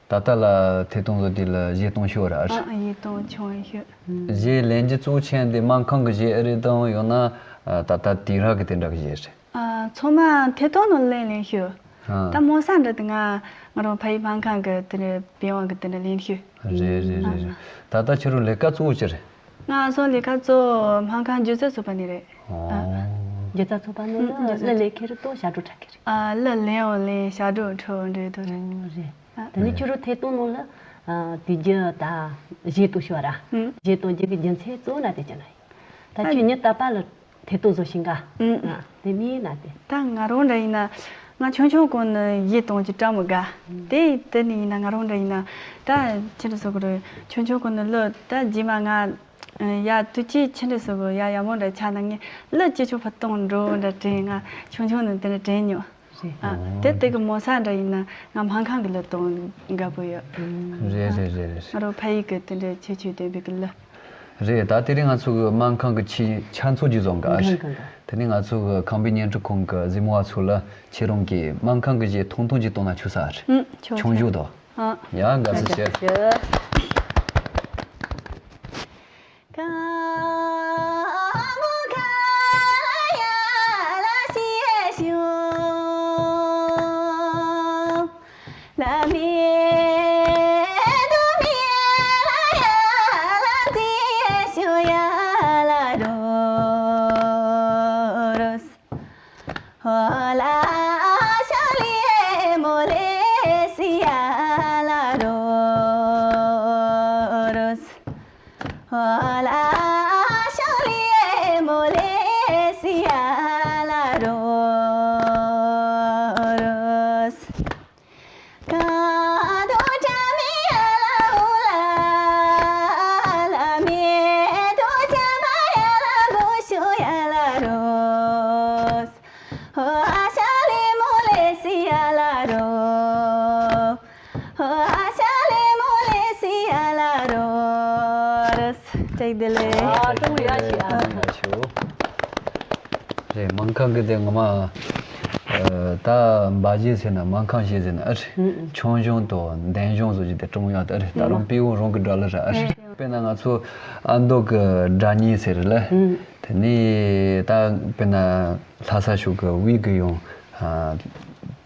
ད་ལྟ་ལ་ཐད་གཏོང་བཟོ་དེ་ལ་གཞས་གཏོང་ཤོར་ར། ཨ། གཞས་གཏོང་ཆུང་ཤོར། གཞས་ལེན་རྒྱུ་གཙོ་ཆེ་འདི་སྨར་ཁམས་གི་གཞས་ཨེ་རེད་དང་ཡང་ན་ད་ལྟ་དེང་རབས་ཀྱི་དེ་འདྲ་གི་གཞས་རེད། ཨ། ཚང་མ་ཐད་གཏོང་ནང་ལེན་ལེན་ཤོར། ཨ། ད་མོ་ས་འདྲ་དེ་ང་ང་རང་ཕ་ཡུལ་སྨར་ཁམས་གི་དེ་འདྲ་བེ་དབང་གི་དེ་འདྲ་ལེན་ཤོར། རེད་རེད་རེད་རེད། ད་ལྟ་ཁྱོད་རང་ལས་ཀ་གཙོ་བོ་ཅི་རེད། ང་ཚོ་ལས་ཀ་གཙོ་བོ་སྨར་ཁམས་སྒྱུ་རྩལ་ཚོགས་པ་ནས་རེད། ཨོ། ཨ། སྒྱུ་རྩལ་ཚོགས་པ་ནས་ཨ། ལ་ལས་ཁེར་ཏོ་ཞབས་བྲོ་འཁྲབ་ཀྱི་རེད། ཨ། ལ་ལེན་འོ་ལེན་ཞབས་བྲོ་འཁྲབ་འདྲ་དོ་རེད། ཨོ་རེད། ཨ། དེ་ནས་ཁྱོད་རང་ཐད་གཏོང་ནང་ལ་ཨ་དུས་རྒྱུན་ད་གཞས་གཏོང་ཤོག་ར། ཨ། གཞས་གཏོང་རྒྱུ་གི་རྒྱུ་མཚན་གཙོ་བོ་ན་དེ་ཅི་ན་ཡིན། ད་ཨ། ཁྱོད་ཉིན་རྟག་པར་ལ་ཐད་གཏོང་བཟོ་ཤིང་ག་ཨ། དེ་མིན་ན་དེ། ད་ང་རང་འདྲ་ཡིན་ན་ང་ཆུང་ཆུང་གོང་ནས་གཞས་གཏོང་རྒྱུ་སྤྲད་མི་དགའ། ཨ། དེ་དེ་ནས་ཡིན་ན་ང་རང་འདྲ་ཡིན་ན་ད་ཅི་འདྲ་བཟོ་གི་རེད། ཆུང་ཆུང་གོང་ནས་ལོ་ད་རྗེས་མ་ང་ཡ་དུས་ཅི་ཅི་འདྲ་བཟོ་གི་ཡ་ཡ་མོ་འདྲ་ཆགས་ན་ངས་ལོ་ཅི་ཆུང་ཕུ་གཏོང་འགྲོ་འདྲ་དྲན། ང་ཆུང་ཆུང་ནས་དེ་འདྲ་དྲན་མྱོང་། ཨ། དེ་དེ་གི་མོ་ས་འདྲ་ཡིན་ན་ང་སྨན་ཁང་གི་ལ་གཏོང་དགའ་པོ་ཡོད། རེད་རེད་རེད་རེད། ང་རང་ཕ་ཡུལ་གི་དེ་འདྲའི་ཁྱད་ཆོས་ལྡན་པའི་གི་ལ། རེད། ད་དེ་རིང་ང་ཚོ་གི་སྨན་ཁང་གི་ཆེད་ཆ་ཚོད་ཅིག་བཟོ་ག་ཨ་རེད། དེ་ནི་ང་ཚོ་གི་ཁམས་པའི་བརྙན་འཕྲིན་ཁང་གི་གཟིགས་མོ་བ་ཚོ་ལ་ཁྱེད་རང་གིས་སྨན་ཁང་གི་གཞས་ཐུང་ཐུང་ཅིག་གཏོང་ན་ཆོག་ས་ཨ་རེད། ཆུང་ཆུང་ཆུང་ཆུང་དོ། ཨ། ཡ་དགའ་བསུ་ཞུ། ཅིག་བདེ་ལེགས། ཨ། ཀྲུང་ཡ་ཤི་ཨ། རེད། སྨན་ཁང་གི་དེ་ངོ་མ། ཨ། ད་འབའ་གཞས་ཟེར་ན་སྨན་ཁང་གཞས་ཟེར་ན་ཨ་རེད། ཆུང་གཞོང་དང་འདན་གཞོང་བཟོ་རྒྱུ་དེ་ཀྲུང་ཡ་དེ་ཨ་རེད། ད་རུང་དཔེ་བོ་རང་གི་སྒྲ་ལ་ར་ཨ་རེད། དཔེར་ན་ང་ཚོ་ཨ་མདོ་གི་སྒྲ་སྙན་ཟེར་ལ། དེ་ནས་ད་དཔེར་ན་ལྷ་ས་ཕྱོགས་གི་དབུས་གི་ཡང་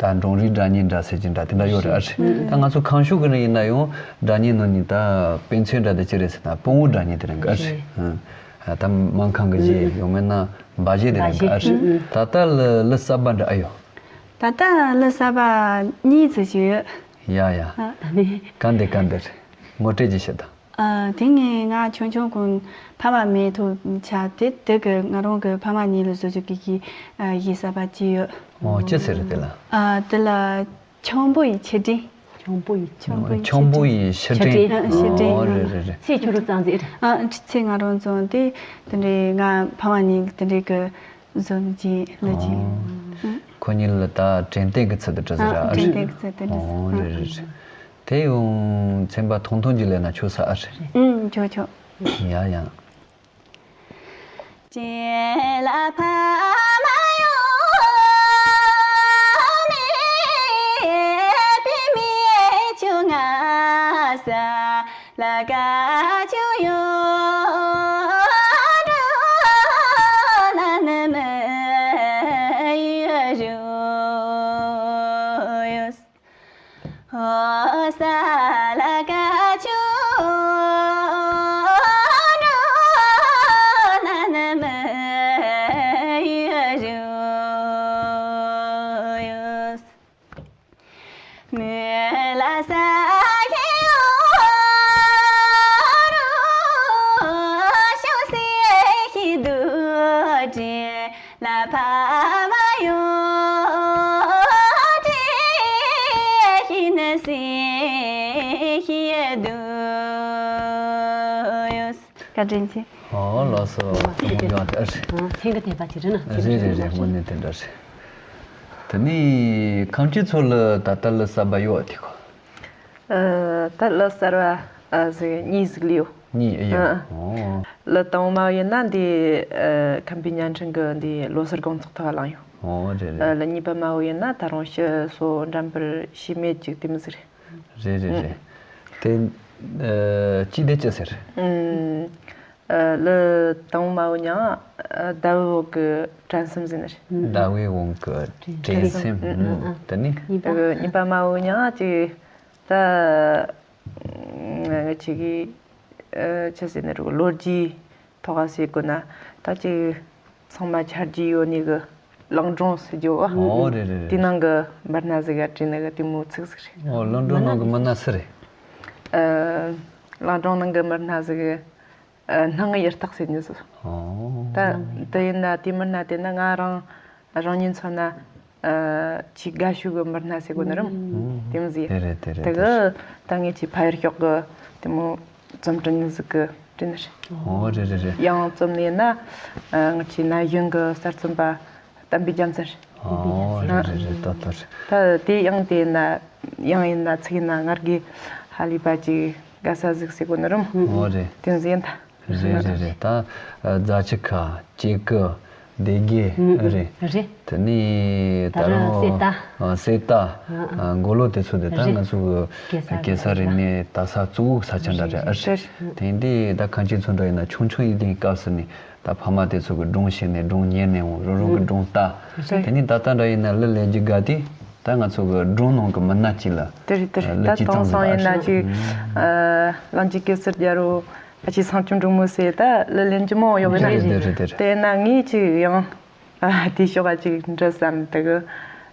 ད་འབྲོང་རིགས་སྒྲ་སྙན་འདྲ་ཟེར་གྱི་འདྲ་དེ་འདྲ་ཡོད་རེད་ཨ་རེད། ད་ང་ཚོ་ཁམས་ཕྱོགས་གི་ནི་ཡིན་ན་ཡང་སྒྲ་སྙན་ནང་ནས་ད་དཔེ་མཚོན་འདྲ་དེ་ཅི་རེད་ཟེར་ན་སྤོ་བོ་སྒྲ་སྙན་དེ་རེད་ག་ཨ་རེད། ད་སྨན་ཁང་གི་གཞས་ཡང་མིན་ན་འབའ་གཞས་དེ་རེད་ག་ཨ་རེད། ད་ལྟ་ལ་ལ་གསར་པ་འདྲ་ཨ་ཡོད། ད་ལྟ་ལ་གསར་པ་གཉིས་ཙམ་ཞིག་ཡོད། ཡ་ཡ། ཨ། ག་འདི་ག་འདི་རེད། ངོ་སྤྲོད་ཅིག་བྱེད་དང་། ཨ། དེ་ངས་ང་ཆུང་ཆུང་གོང་ཕ་མ་མེད་དུས་ཆ་དེ་དེ་གི་ང་རང་གི་ཕ་མ་གཉིས་ལ་བཟོ་བཅུག་གི་གི་ཨ་གཞས་གསར་པ་ཅིག་ཡོད། ཨོ་ཅི་ཟེར་རེད་དེ་ལ། ཨ། དེ་ལ་འཆང་བུ་ཡི་ཕྱིར་དྲན། འཆང་བུ་ཡི། འཆང་བུ་ཡི་འཆང་བུ་ཡི་ཕྱིར་དྲན། ཕྱིར་དྲན། ཨོ་རེད་རེད་རེད། ཚེ་ཁྱོད་རང་བརྩམས་ཟེར། ཨ། ཚེ་ང་རང་བརྩམས་ཏེ་དེ་འདྲའི་ང་ཕ་མ་གཉིས་དེ་འདྲའི་གི་བཟོ་བཅུག་ལ་ཅིག་ཨོ། ཁོ་གཉིས་ལ་ད་དྲན་རྟེན་གི་ཚུལ་དུ་འབྲི་ཟེར་ཨ། དྲན་རྟེན་གི་ཚུལ་དུ་འབྲི་ཟེར། ཨོ་རེད་རེད་རེད། དེ་ཡང་ཚན་པ་ཐུང་ཐུང་ཅིག་ལེན་ན་ཆོག་ས་ཨ་རེད། ཨུམ། ཆོག་ཆོག་ཡ་ཡ། བཀའ་དྲིན་ཆེ། ཨོ་ལགས་སོ། ཐུགས་དགོངས་ཡོད་རེད། ཨ། སེང་གེ་འཐེན་པ་ཅིག་རེད་ན། རེད་རེད་རེད། དངོས་གནས་དེ་འདྲ་རེད། དེ་ནས་ཁམས་སྐྱིད་མཚོ་ལ་ད་ལྟ་གླུ་གསར་པ་ཡོད་དེ་གོ། ཨ། ད་གླུ་གསར་བ་ཨ་ཟིག་གཉིས་ཟིག་ལས་ཡོད། གཉིས་ཨེ་ཡོད། ཨ། ཨོ། གླུ་དང་པོ་མ་བོ་ཡིན་ན་འདི་ཨ་ཁམས་པའི་བརྙན་འཕྲིན་གི་འདི་ལོ་སར་དགོང་ཚོགས་ཐོག་བླངས་ཡོད། ཨོ་རེད་རེད། ཨ། གླུ་གཉིས་པ་མ་བོ་ཡིན་ན་ད་རུང་ཕྱི་སོ་འགྲན་པར་ཞུས་མེད་ཅིག་དེ་མོ་ཟིག་རེད། རེད་རེད་རེད། དེ་ཨ་ཅི་དེ་ཅི་ཟེར། ཨ། གླུ་དང་པོ་མ་བོ་མྱིང་ཨ་ཟླ་བའི་འོག་གི་དྲན་གསོ་ཟེར་ནི་རེད། ཟླ་བའི་འོག་གི་དྲན་གསོ། ཨ། དེ་ནི། གཉིས་པ། གཉིས་པ་མ་བོ་མྱིང་ཅིག་ད་ང་ཅིག་གི་ཨ་ཅི་ཟེར་ནི་རེད། ལོ་རྒྱུས་ཐོག་ཟེར་དགོས་ན་ད་ཅིག་ཚང་མ་ཆ་རྒྱུས་ཡོད་ནི་གི་གླིང་སྒྲུང་ཟེར་རྒྱུ་བ། ཨོ་རེད་རེད་རེད། དེ་ནང་གི་མི་སྣ་ཟིག་ག་བྲིས་ནི་གི་དེ་མོ་ཚིག་ཟིག་རེད། ཨོ། གླིང་སྒྲུང་ནང་གི་མི་སྣ་སུ་རེད། ཨ། གླིང་སྒྲུང་ནང་གི་མི་སྣ་ཟིག་གི་ཨ་སྣང་ཡུལ་རྟགས་ཟེར་ནི་ཟིག་ཨོ། ད་དེ་ཡིན་ན་དེ་མི་སྣ་དེ་ན་ང་རང་རང་ཉིད་མཚོན་ན་ཨ་ཆེས་དགའ་ཤོས་གི་མི་སྣ་ཟེར་དགོས་ནི་རེད། དེ་མོ་ཟིག་དེ་རེད་དེ་རེད། དེ་གི་ད་ངས་ཆེས་ཕ་ཡུལ་ཕྱོགས་གི་དེ་མོ་རྩོམ་འབྲི་ནི་ཟིག་གི་བྲིས་ནི་རེད། ཨོ་རེད་རེད་རེད། ཡང་རྩོམ་ནི་ཡིན་ན་ཨ་ང་ཆེས་ན་གཞོན་གི་གསར་རྩོམ་པ་བསྟན་པའི་རྒྱལ་མཚན་རེད། ཨོ་རེད་རེད་རེད། ད་ལྟ་རེད། ད་དེ་ཡང་དེ་ཡིན་ན་ཡང་ཡིན་ན་ཚིག་ཡིན་ན་ངར་གི་ཧ་ལས་པ་ཅིག་དགའ་ས་ཟིག་ཟེར་གོ་ནི་རུམ། ཨོ་རེད། དེ་ཟིན་ད། རེད་རེད་རེད། ད་རྫ་ཆུ་ཁ་ཅེ་ཀི་སྡེ་དགེ་རེད། རེད། དེ་ནས་ད་ད་རུང་སེ་ད། ཨ་སེ་ད། ཨ་མགོ་ལོག་དེ་ཚོ་དེ་ད་རེད། ང་ཚོ་གི་གེ་སར་གེ་སར་རེད་ནས་ད་ས་གཙོ་བོ་ས་ཆ་འདྲ་རེད། ཨ་རེད། དེ་འདི་ད་གང་ཅི་ཚོ་འདྲ་ཡིན་ན་ཆུང་ཆུང་ཡིན་དུས་སྐབས་སུ་ནས་ད་ཕ་མ་དེ་ཚོ་གི་སྒྲུང་བཤད་ནས་སྒྲུང་ཉན་ནས་འོང་། རོ་རོ་གི་སྒྲུང་ལྟ། རེད། དེ་ནས་ད་ལྟ་འདྲ་ཡིན་ན་གླུ་ལེན་རྒྱུ་དགའ་དུས་ད་ང་ཚོ་གི་སྒྲུང་ནང་གི་མི་སྣ་གཅིག་ལ་དེ་རེད་དེ་རེད། གླུ་ད་གཅིག་དེང་བརྩམས་སང་ཡིན་ན་ཟིན་པ་ཅིག་ཨ་གླིང་རྗེ་གེ་སར་རྒྱལ་རོ། ཨ་ཅེ་སངས་ཆུ་འབྲུག་མོ་ཟེར་ད་གླུ་ལེན་གྱི་མོ་ཡོད་པས་ན། རེད་རེད་རེད་རེད། དེ་ན་ངས་ཅིག་ཡང་ཨ་དེ་ཤོག་ཨ་ཅིག་འདྲི་བསམ་དེ་གི་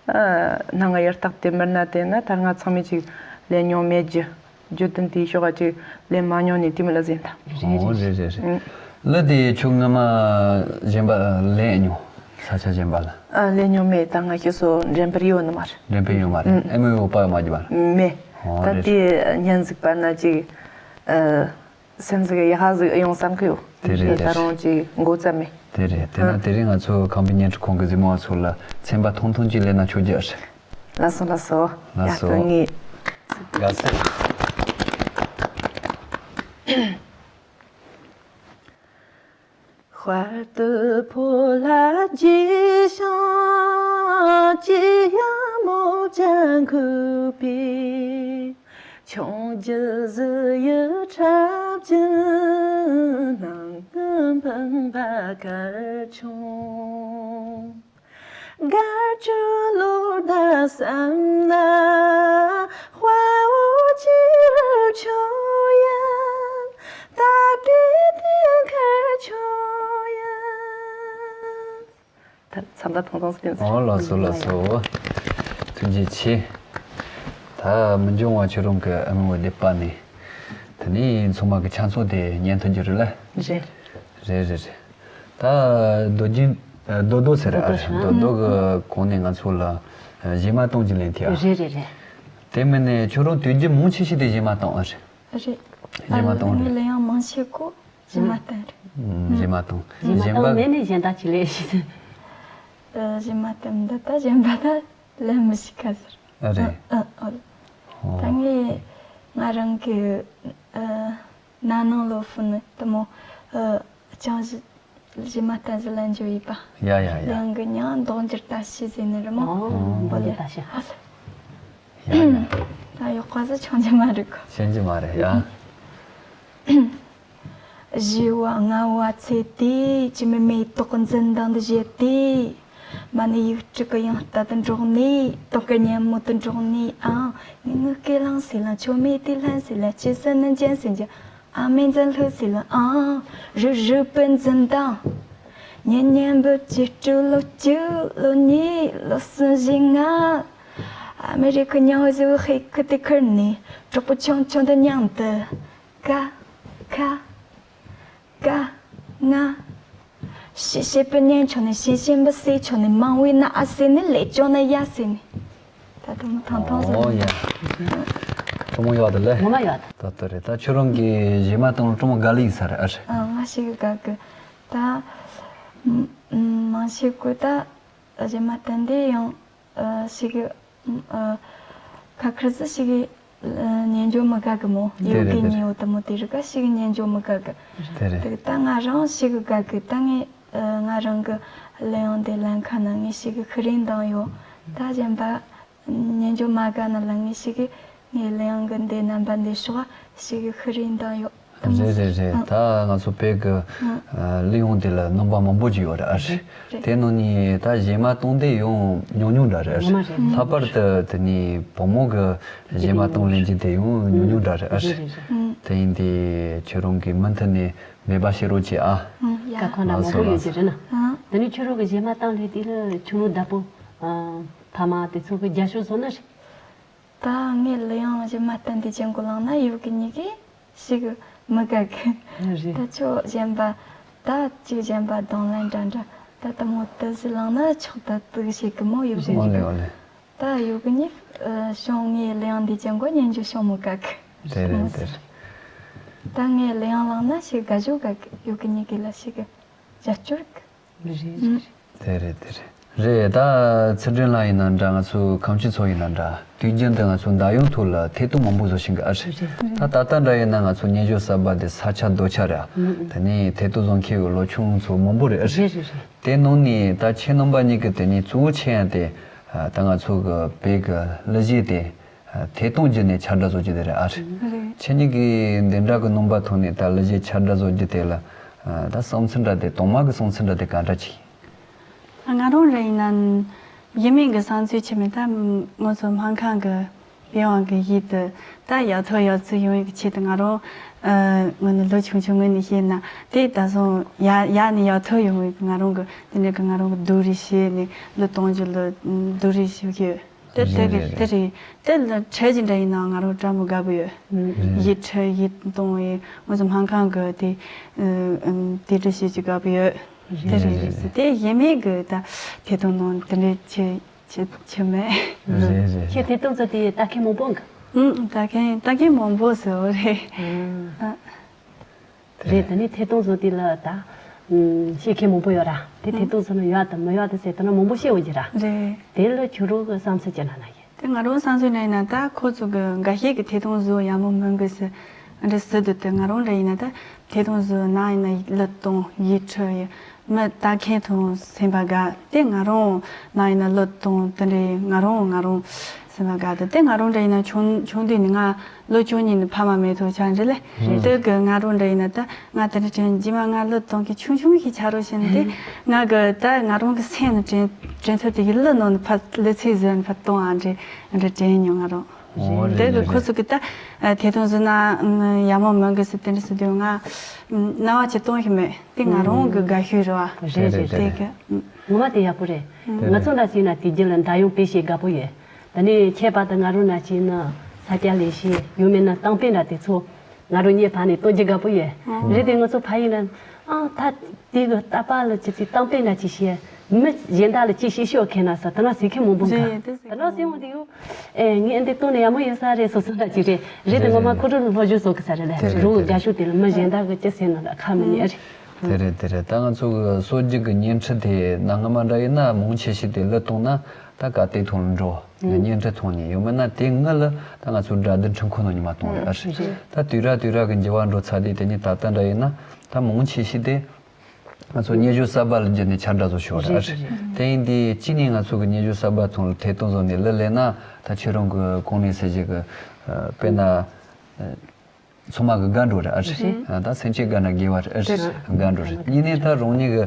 ཨ་སྣང་ངེ་ཡར་རྟགས་དེ་མིར་ན་དེ་ན་ད་ང་ཚང་མས་ཅིག་ལེན་མྱོང་མེད་རྒྱུ། རྒྱུ་དོན་དེ་ཤོག་ཨ་ཅིག་ལེན་མ་མྱོང་ནས་དེ་མི་ལ་ཟིན་ད། ཨོ་རེད་རེད་རེད། ཨང་། གླུ་དེ་ཁྱོད་སྔ་མ་གཞན་པ་ལེན་མྱོང་། ས་ཆ་གཞན་པ་ལ། ཨ་ལེན་མྱོང་མེད། ད་ང་ཁྱེད་ཚོ་འགྲན་པར་ཡོད་ནི་མ་རེད། འགྲན་པར་ཡོད་མ་རེད། ཨང་། ཨེ་མོ་ཡོད་པ་ཡོད་མ་རྒྱུ་མ་རེད། མེད། ཨོ་ད་རེད། དེ་ཉན་ཟིག་པ་ན་ཅིག་ཨ། སེམས་ཟིག་ཡག་ཟིག་ཡོང་བསམ་གི་ཡོད། དེ་རེད། དེ་ད་རེད། རུང་ཅིག་མགོ་བརྩམས་མེད། དེ་རེད། དེ་ན་ཨ་དེ་རིང་ང་ཚོ་ཁམས་པའི་སྙན་གྲགས་ཁང་གི་གཟིགས་མོ་བ་ཚོ་ལ་ཚན་པ་ཐུང་ཐུང་ཅིག་ལེན་ན་ཆོག་རྒྱུ་རེད། ལགས་སོ་ལགས་སོ། ལགས་སོ། ཡག་གི་ངེས། དགའ་བསུ། དཔལ་དུ་ཕོ་ལྷ་རྗེས་ཤིང་། ཀྱེ་ཡ་མོ་ལྗང་ཁུ་པའི། ཆུང་རྒྱུད་བཟི་ཡི་ཁྲབ་ཀྱི་ནང་ང་འཕངས་པ་གར་ཆུང་། གར་ཆུང་ལོ་ཟླ་བསམ་ན་དཔའ་བོ་ཅི་རུ་ཆུང་ཡང་། ད་པའི་དེ་གར་ཆུང་ཡང་། ད་ཚང་མ་ཐུང་ཐུང་སྟེ། ཨོ་ལགས་སོ་ལགས་སོ། ཐུགས་རྗེ་ཆེ། ད་མི་འགྱུར་བ་ཁྱོད་རང་གི་ཨ་མའི་འོ་དེ་པ་ནི། དེ་ནས་ཚང་མ་གི་ཆ་ཚང་དེ་ཉན་ཐུབ་རྒྱུ་རེད་ལ། རེད། རེད་རེད་རེད། ད་རྡོ་རྗེ་རྡོ་རྡོ་ཟེར་ར། རྡོ་རྡོ་ཟེར། རྡོ་རྡོ་གི་གོང་ནས་ང་ཚོ་ལ་གཞས་མ་གཏོང་རྒྱུ་ལེན་ཐེ་ཨ། རེད་རེད་རེད། དེ་མིན་ནས་ཁྱོད་རང་དུས་རྒྱུན་མང་ཆེ་ཤོས་དེ་གཞས་མ་གཏོང་ཨ་རེད། རེད། གཞས་མ་གཏོང་ངའི་རེད། ལས་ཡང་མང་ཆེ་གོ་གཞས་མ་གཏོང་རེད། ཨུམ། གཞས་མ་གཏོང་། གཞས་མ་གཞན་པ། གཏོང་མེད་ནས་གཞན་དག་ཅིག་ལས་ཤེས། ཨ། གཞས་མ་གཏོང་འདི་ད་གཞན་པ་ད་ལས་མི་ཤེས་ཁ་ཟེར། ཨ་རེད། ཨ་ཨ་ཨོ། ཨོ། ད་ངས་ང་རང་གི་ཨ་ན་ནིང་ལོ་ཧྥུ་ནི་དེ་མོ་ཨ་ཅང་གཞས་གཞས་མ་གཏོང་ཟི་ལ་འཇུ་ཡིས་པ། ཡ་ཡ་ཡ། ལེང་གི་མྱང་མདོག་འགྱུར་ད་ཤི་ཟེར་ནི་རེད་མོ། ཨོ། མདོག་འགྱུར་ད་ཤི། ཡ་ཡ། ད་ཡོག་པ་ཟི་ཆུང་ཆུང་མ་རེད་གོ། ཆུང་ཆུང་མ་རེད་ཡ། བཞི་བ་ལྔ་བ་ཚེ་དེ་ཅི་མི་མེ་ཏོག་འཛིན་དང་འདི་བཞེས་ཏེ། མ་ནི་ཡིག་དྲུག་གི་ཡང་ལྟ་དུ་འགྲོགས་ནས། དོག་གི་སྙན་མོ་དུ་འགྲོགས་ནས་ཨང་། ངའི་ངུ་སྐད་ལང་སེ་ལང་། ཆོ་མེ་དེ་ལྷན་སེ་ལང་། ཅི་སེ་ནི་ཅན་སེ་ཅན། ཨ་མེ་འཛིན་ལྷུ་སེ་ལང་ཨང་། རུ་རུ་པན་འཛིན་དང་། ཉན་ཉན་བུ་ཅི་སྤྲུལ་ལོ་གཅིག་ལོ་གཉིས་ལོ་གསུམ་བཞི་ལྔ། ཨ་མེ་རི་ཁ་ཉང་བ་ཟི་བུ་ཧེ་ཁི་དེ་ཁར་ནས། གྲོགས་པོ་ཆུང་ཆུང་དུ་མཉམ་དུ། ཀ་ཁ་ཀ་ང་། ཤི་ཤི་པི་ཉན་ཆོ་ནི་ཤི་ཤི་འབུ་སེ་ཆོ་ནི་མང་བའི་ན་ཨ་སེ་ནི་ལེ་ཅོ་ན་ཡ་སེ་ནི། ད་དུང་ཐང་ཐང་ཟེར། ཨོ་ཡ། ཀྲུང་མོ་ཡོད་དེ་ལེ། ངོ་མ་ཡོད། ད་ལྟ་རེད། ད་ཁྱོད་རང་གི་གཞས་མ་གཏོང་ཀྲུང་མོ་དགའ་ལི་ཡིན་ས་རེད་ཨ་རེད། ཨ་ང་ཤི་གི་དགའ་གི། ད་མང་ཤི་གོ་ད། གཞས་མ་གཏོང་དེ་ཡང་ཨ་ཞིག་ཨ་ཁ་ཁར་ཟི་ཞིག་ཨ་ཉན་འཇོག་མི་དགའ་གི་མོ། དེ་ཡོད་རེད་གི་དེ་ཉེ་རེད། བོ་དུ་མོ་དེ་རིག་ག་ཞིག་ཉན་འཇོག་མི་དགའ་གི། དེ་རེད། དེ་ད་ང་རང་ཞིག་དགའ་གི། ད་ངས་ཨ་ང་རང་གི་གླུ་དབྱངས་དེ་ལེན་ཁ་ན་ངས་ཞིག་ཤི་རིན་དང་ཡོད། ད་གཞན་པ་ཉན་འཇོག་མ་དགའ་ན་ལ་ངས་ཞིག་ངའི་གླུ་དབྱངས་གི་འདི་རྣམ་པ་འདི་ཤོག་ཞིག་ཤི་རིན་དང་ཡོད། རེད་རེད་རེད། ཨ། ད་ང་ཚོ་བོད་ཀྱི་ཨ་གླུ་དབྱངས་དེ་ལ་རྣམ་པ་མང་པོ་ཅིག་ཡོད་རེད་ཨ་རེད། རེད། དེ་ནང་ནས་ད་གཞས་མ་གཏོང་དེ་ཡང་ཉུང་ཉུང་འདྲ་རེད་ཨ་རེད། ངོ་མ་རེད། ལྷག་པར་དུ་དེ་ནས་བུ་མོ་གི་གཞས་མ་གཏོང་ལེན་རྒྱུ་དེ་ཡང་ཉུང་ཉུང་འདྲ་རེད་ཨ་རེད། རེད་རེད་རེད། ཨ། དེ་ཡིན་དུས་ཁྱོད་རང་གིས་མུ་མཐུད་ནས་འབད་པ་བྱེད་རོགས་བྱེད་ཨ། ཨ་ཡ། ཀ་ཁོ་ན་ལགས་མང་པོ་ཡོད་ཀྱི་རེད་ན། ཨ། དེ་ནས་ཁྱོད་རང་གི་གཞས་མ་གཏོང་ལེན་དེ་ལ་ཆུང་ངུ་བདག་པོ་ཨ་ཕ་མ་དེ་ཚོ་གི་རྒྱབ་སྐྱོར་བཟོ་ན་རེད། ད་ངའི་གླུ་དབྱངས་གཞས་མ་གཏོང་དེ་ཅན་གོ་ལང་ན་ཡུལ་གི་ཉི་གི་ཞིག་མི་དགའ་གི། རེད། ད་ཆོ་གཞན་པ་ད་ཅིག་གཞན་པ་གདོང་ལེན་འདྲ་འདྲ་ད་ད་མོ་ཏི་ཟི་ལང་ན་ཆོག་ད་དུག་ཞིག་གི་མོ་ཡུལ་གི་ཉི་གི། ཨོ་ལེ་ཨོ་ལེ། ད་ཡུལ་གི་ཉི་ཤོང་ངའི་གླུ་དབྱངས་དེ་ཅན་གོ་ཉན་རྒྱུ་ཤོང་མི་དགའ་གི། དེ་རེད་དེ་རེད། ད་ངའི་གླུ་དབྱངས་ལང་ན་ཞིག་དགའ་ཞོ་དགའ་གི་ཡུལ་གི་ཉི་གི་ལ་ཞིག་རྒྱབ་སྐྱོར་གི། རེད་རེད་རེད། དེ་རེད་དེ་རེད། རེད། ད་ཚུལ་ཁྲིམས་ལགས་ཡིན་ན་འདྲ། ང་ཚོ་ཁམས་ཆེན་ཚོ་ཡིན་ན་འདྲ། དུས་རྒྱུན་དུ་ང་ཚོ་མདའ་ཡོང་ཐོག་ལ་ཐད་གཏོང་མང་པོ་བཟོ་བཞིན་གི་ཨ་རེད། རེད། ད་ད་ལྟ་འདྲ་ཡིན་ན་ང་ཚོ་སྙན་ཞུ་གསར་པ་དེ་ས་ཆ་རྡོ་ཆ་རེད། ཨ། ཨུ། དེ་ནས་ཐད་གཏོང་བཟོ་མཁན་གི་ལོ་ཆུང་ཚོ་མང་པོ་རེད་ཨ་རེད། རེད་རེད་རེད། དེ་ནང་ནས་ད་ཁྱེད་རྣམ་པ་གཉིས་ཀྱི་དེ་ནས་གཙོ་བོ་ཆེ་ཡང་དེ། ད་ང་ཚོ་གི་བོད་ཀྱི་གླུ་གཞས་དེ་ཐད་གཏོང་བརྒྱུད་ནས་ཁྱབ་བསྒྲགས་བཟོ་རྒྱུ་དེ་རེད་ཨ་རེད། རེད། ཁྱེད་གཉིས་ཀྱིས་འདི་འདྲ་གི་རྣམ་པ་ཐོག་ནས་ད་གླུ་གཞས་ཁྱབ་བསྒྲགས་བཟོ་རྒྱུ་དེ་ལ་ད་བསམ་ཚུལ་འདྲ་དེ། དང་མ་གི་བསམ་ཚུལ་འདྲ་དེ་ག་འདྲ་ཅིག་ང་རང་རེ་ཡིན་ན། ཡིན་མིན་གྱི་བསམ་ཚུལ་ཆེ་མེད། ད་ང་ཚོ་སྨར་ཁམས་ཀྱི་པི་ཝང་གི་ཡིག་དེ་ད་ཡག་ཐོག་ཡག་བརྩེགས་ཡོང་བའི་ཆེད་དུ། ང་རང་ངོས་ནས་ལོ་ཆུང་ཆུང་ངོས་ནས་བཤད་ན། དེ་ད་སོང་ཡག་ཡག་ནས་ཡག་ཐོག་ཡོང་བའི་ང་རང་གི་དེ་འདྲ་གི་ང་རང་གི་སྡུག་རུས་བྱས་ནས་གླུ་གཏོང་རྒྱུ་ལ་སྡུག་རུས་བྱེད་ཀྱི་ཡོད། དེ་དེ་རེད་གི་རེད། དེ་རེད། དེ་ལ་འཕྲད་ཀྱི་འདྲ་ཡིན་ན་ང་རང་སྤྲང་པོ་དགའ་པོ་ཡོད། རེད། ཡིག་འཕྲོད་ཡིག་གཏོང་བའི་ང་ཚོ་སྨར་ཁམས་གི་དེ་དེ་འདྲ་བྱེད་ཀྱི་དགའ་པོ་ཡོད། དེ་རེད། རེད་རེད། དེ་ཡིན་མིན་གི་ད་ཐད་གཏོང་ནང་དེ་འདྲ་བྱེད་བྱེད་བྱེད་མེད། རེད་རེད། ཁྱེད་ཐད་གཏོང་ཚོ་དེ་ལྟ་མཁན་མང་པོ་འགའ། ཨུམ། ལྟ་མཁན་ལྟ་མཁན་མང་པོ་ཟེར་བ་རེད། ཨ། རེད། དེ་ནས་ཐད་གཏོང་བཟོ་དེ་ལ་ད་ཨུམ་བཤད་མཁན་མང་པོ་ཡོད་ར། དེ་ཐད་གཏོང་བཟོ་ན་ཡག་དང་མི་ཡག་དང་ཟེར་དེ་ན་མང་པོ་བཤད་འོང་གི་ར། རེད། དེ་ལ་ཁྱོད་རང་གི་བསམ་ཚུལ་ཅི་ལབ་ན་ཡིན། དེ་ང་རང་བསམ་ཚུལ་ནས་ཡིན་ན། ད་ཁོ་ཚོ་གི་འགའ་ཤས་ཀྱི་ཐད་གཏོང་བཟོ་ཡག་མོ་མིན་གི་ཟེར་འདྲ་ཟེར་འདུག་དེ་ང་རང་འདྲ་ཡིན་ན། ད་ཐད་གཏོང་བཟོ་ན་ཡིན་ན་གླུ་གཏོང་ཡིག་འཕྲོད་ཡི་མི་ལྟ་མཁན་དང་སེམས་པ་དགའ། དེ་ང་རང་ན་ཡིན་ན་གླུ་གཏོང་དེ་འདྲའི་ང་རང་ང་རང་སེམས་པ་དགའ། དེ་དེ་ང་རང་འདྲ་ཡིན་ན་ཆུང་ཆུང་དུས་ནས་ང་ལོ་བཅུ་གཉིས་ནས་ཕ་མ་མེད་ཐོག་ཆགས་འདྲ་ལས། རེད། དེ་གི་ང་རང་འདྲ་ཡིན་ན་ད་ང་དེ་འདྲ་དྲན། རྗེས་མ་ང་གླུ་གཏོང་གི་ཆུང་ཆུང་ཞིག་ཆགས་རོགས་བྱས་ནས། དེ་ང་གི་ད་ང་རང་གི་སེམས་ནས་དྲན་དྲན་ཐུབ་དེ་གི་གླུ་ནང་ནས་ཕར་གླུ་ཚིག་བཟོས་ནས་ཕར་གཏོང་ཨ་འདྲ་འདྲ་དྲན་མྱོང་ང་རང་། རེད། དེ་གི་ཁོ་ཚོ་གི་ད་ཐད་གཏོང་བཟོས་ན་ཡག་མོ་མིན་གི་ཟེར་དེ་འདྲ་ཟེར་དུས་ང་རྣ་བ་ཅིག་གཏོང་ཞིག་མེད། དེ་ང་རང་གི་དགའ་ཤོས་རེད་བ། རེད་རེད་དེ་རེད། གི་ངོ་མ་དེ་ཡག་པོ་རེད། ང་ཚོ་འདྲ་བྱས་ན་དེ་རྒྱུད་ལ་མདའ་ཡོང་དཔེ་བཤད་དགའ་པོ་ཡོད། དེ་ནས་ཁྱད་པར་དུ་ང་རང་འདྲ་བྱས་ན་ས་སྐྱ་ལས་བྱེད་ཡང་མིན་ན་གཏམ་དཔེ་འདྲ་དེ་ཚོ་ང་རང་ཉེ་བར་ནས་གཏོང་རྒྱུ་དགའ་པོ་ཡོད། རེད་དེ་ང་ཚོ་ཕ་ཡུལ་ན་ཨང་ད་དེ་གི་རྟ་པ་ལ་ཅི་ཅི་གཏམ་དཔེ་འདྲ་ཅི་བཤད། མི་གཞན་དག་ལ་ཅི་བཤད་ཤོག་མཁན་ན་ས་དེ་ན་ཟེར་མཁན་མང་པོ་འགའ། རེད་དེ་ཟེར། དེ་ན་ཟེར་འོང་དེ་ཡོད། ཨེ་ངས་འདི་གཏོང་ནས་ཡག་མོ་ཡོད་ས་རེད་སོ་སོ་འདྲ་ཅིག་རེད། རེད་དེ་ངོ་མ་ཁོ་ཚོ་སློབ་སྦྱོང་བཟོ་གི་ས་རེད་ལ། རེད་རུ་རེད་དགའ་ཤོས་དེ་ལ་མི་གཞན་དག་གི་ཅི་ཟེར་ན་ལ་ཁ་མི་ཉན་རེད། དེ་རེད་དེ་རེད། ད་ང་ཚོ་གི་སྲོལ་རྒྱུན་གི་བརྙན་འཕྲིན་དེ་ནང་སྔ་མ་འདྲ་ཡིན་ན་མང་ཆེ་ཤོས་དེ་གླུ་གཏོང་ན་ད་ག་སྟེགས་ཐོག་ལ་འགྲོ། བརྙན་འཕྲིན་ཐོག་ནས་ཡང་མིན་ན་དེ་སྔ་ལ་ད་ང་ཚོ་སྒྲ་སྡུད་འཕྲིན་ཁོ་ནང་ཉི་མ་གཏོང་རེད་ཨ་རེད། ད་དུས་རབས་དུས་རབས་གི་འགྱུར་བ་འགྲོ་ཚར་དུས་དེ་ནས་ད་ལྟ་འདྲ་ཡིན་ན་ད་མང་ཆེ་ཤོས་དེ་ང་ཚོ་སྙན་ཞུ་གསར་པ་ལ་བརྒྱུད་ནས་ཁྱབ་བསྒྲགས་བཟོ་ཞོར་རེད་ཨ་རེད། དེ་ཡིན་དུས་གཅིག་ནས་ང་ཚོ་གི་སྙན་ཞུ་གསར་པ་ཐོག་ལ་ཐད་གཏོང་བཟོ་ནས་གླུ་ལེན་ན་ད་ཁྱོད་རང་གི་གོང་ནས་ཟེར་གྱི་གི་དཔེར་ན། ཚང་མ་གི་དགའ་འགྲོ་རེད་ཨ་རེད། རེད། ད་སེམས་ཅན་དགའ་ན་དགེ་བ་རེད་ཨ་རེད། རེད། དགའ་འགྲོ་རེད། གཉིས་ནས་ད་རང་ཉིད་གི་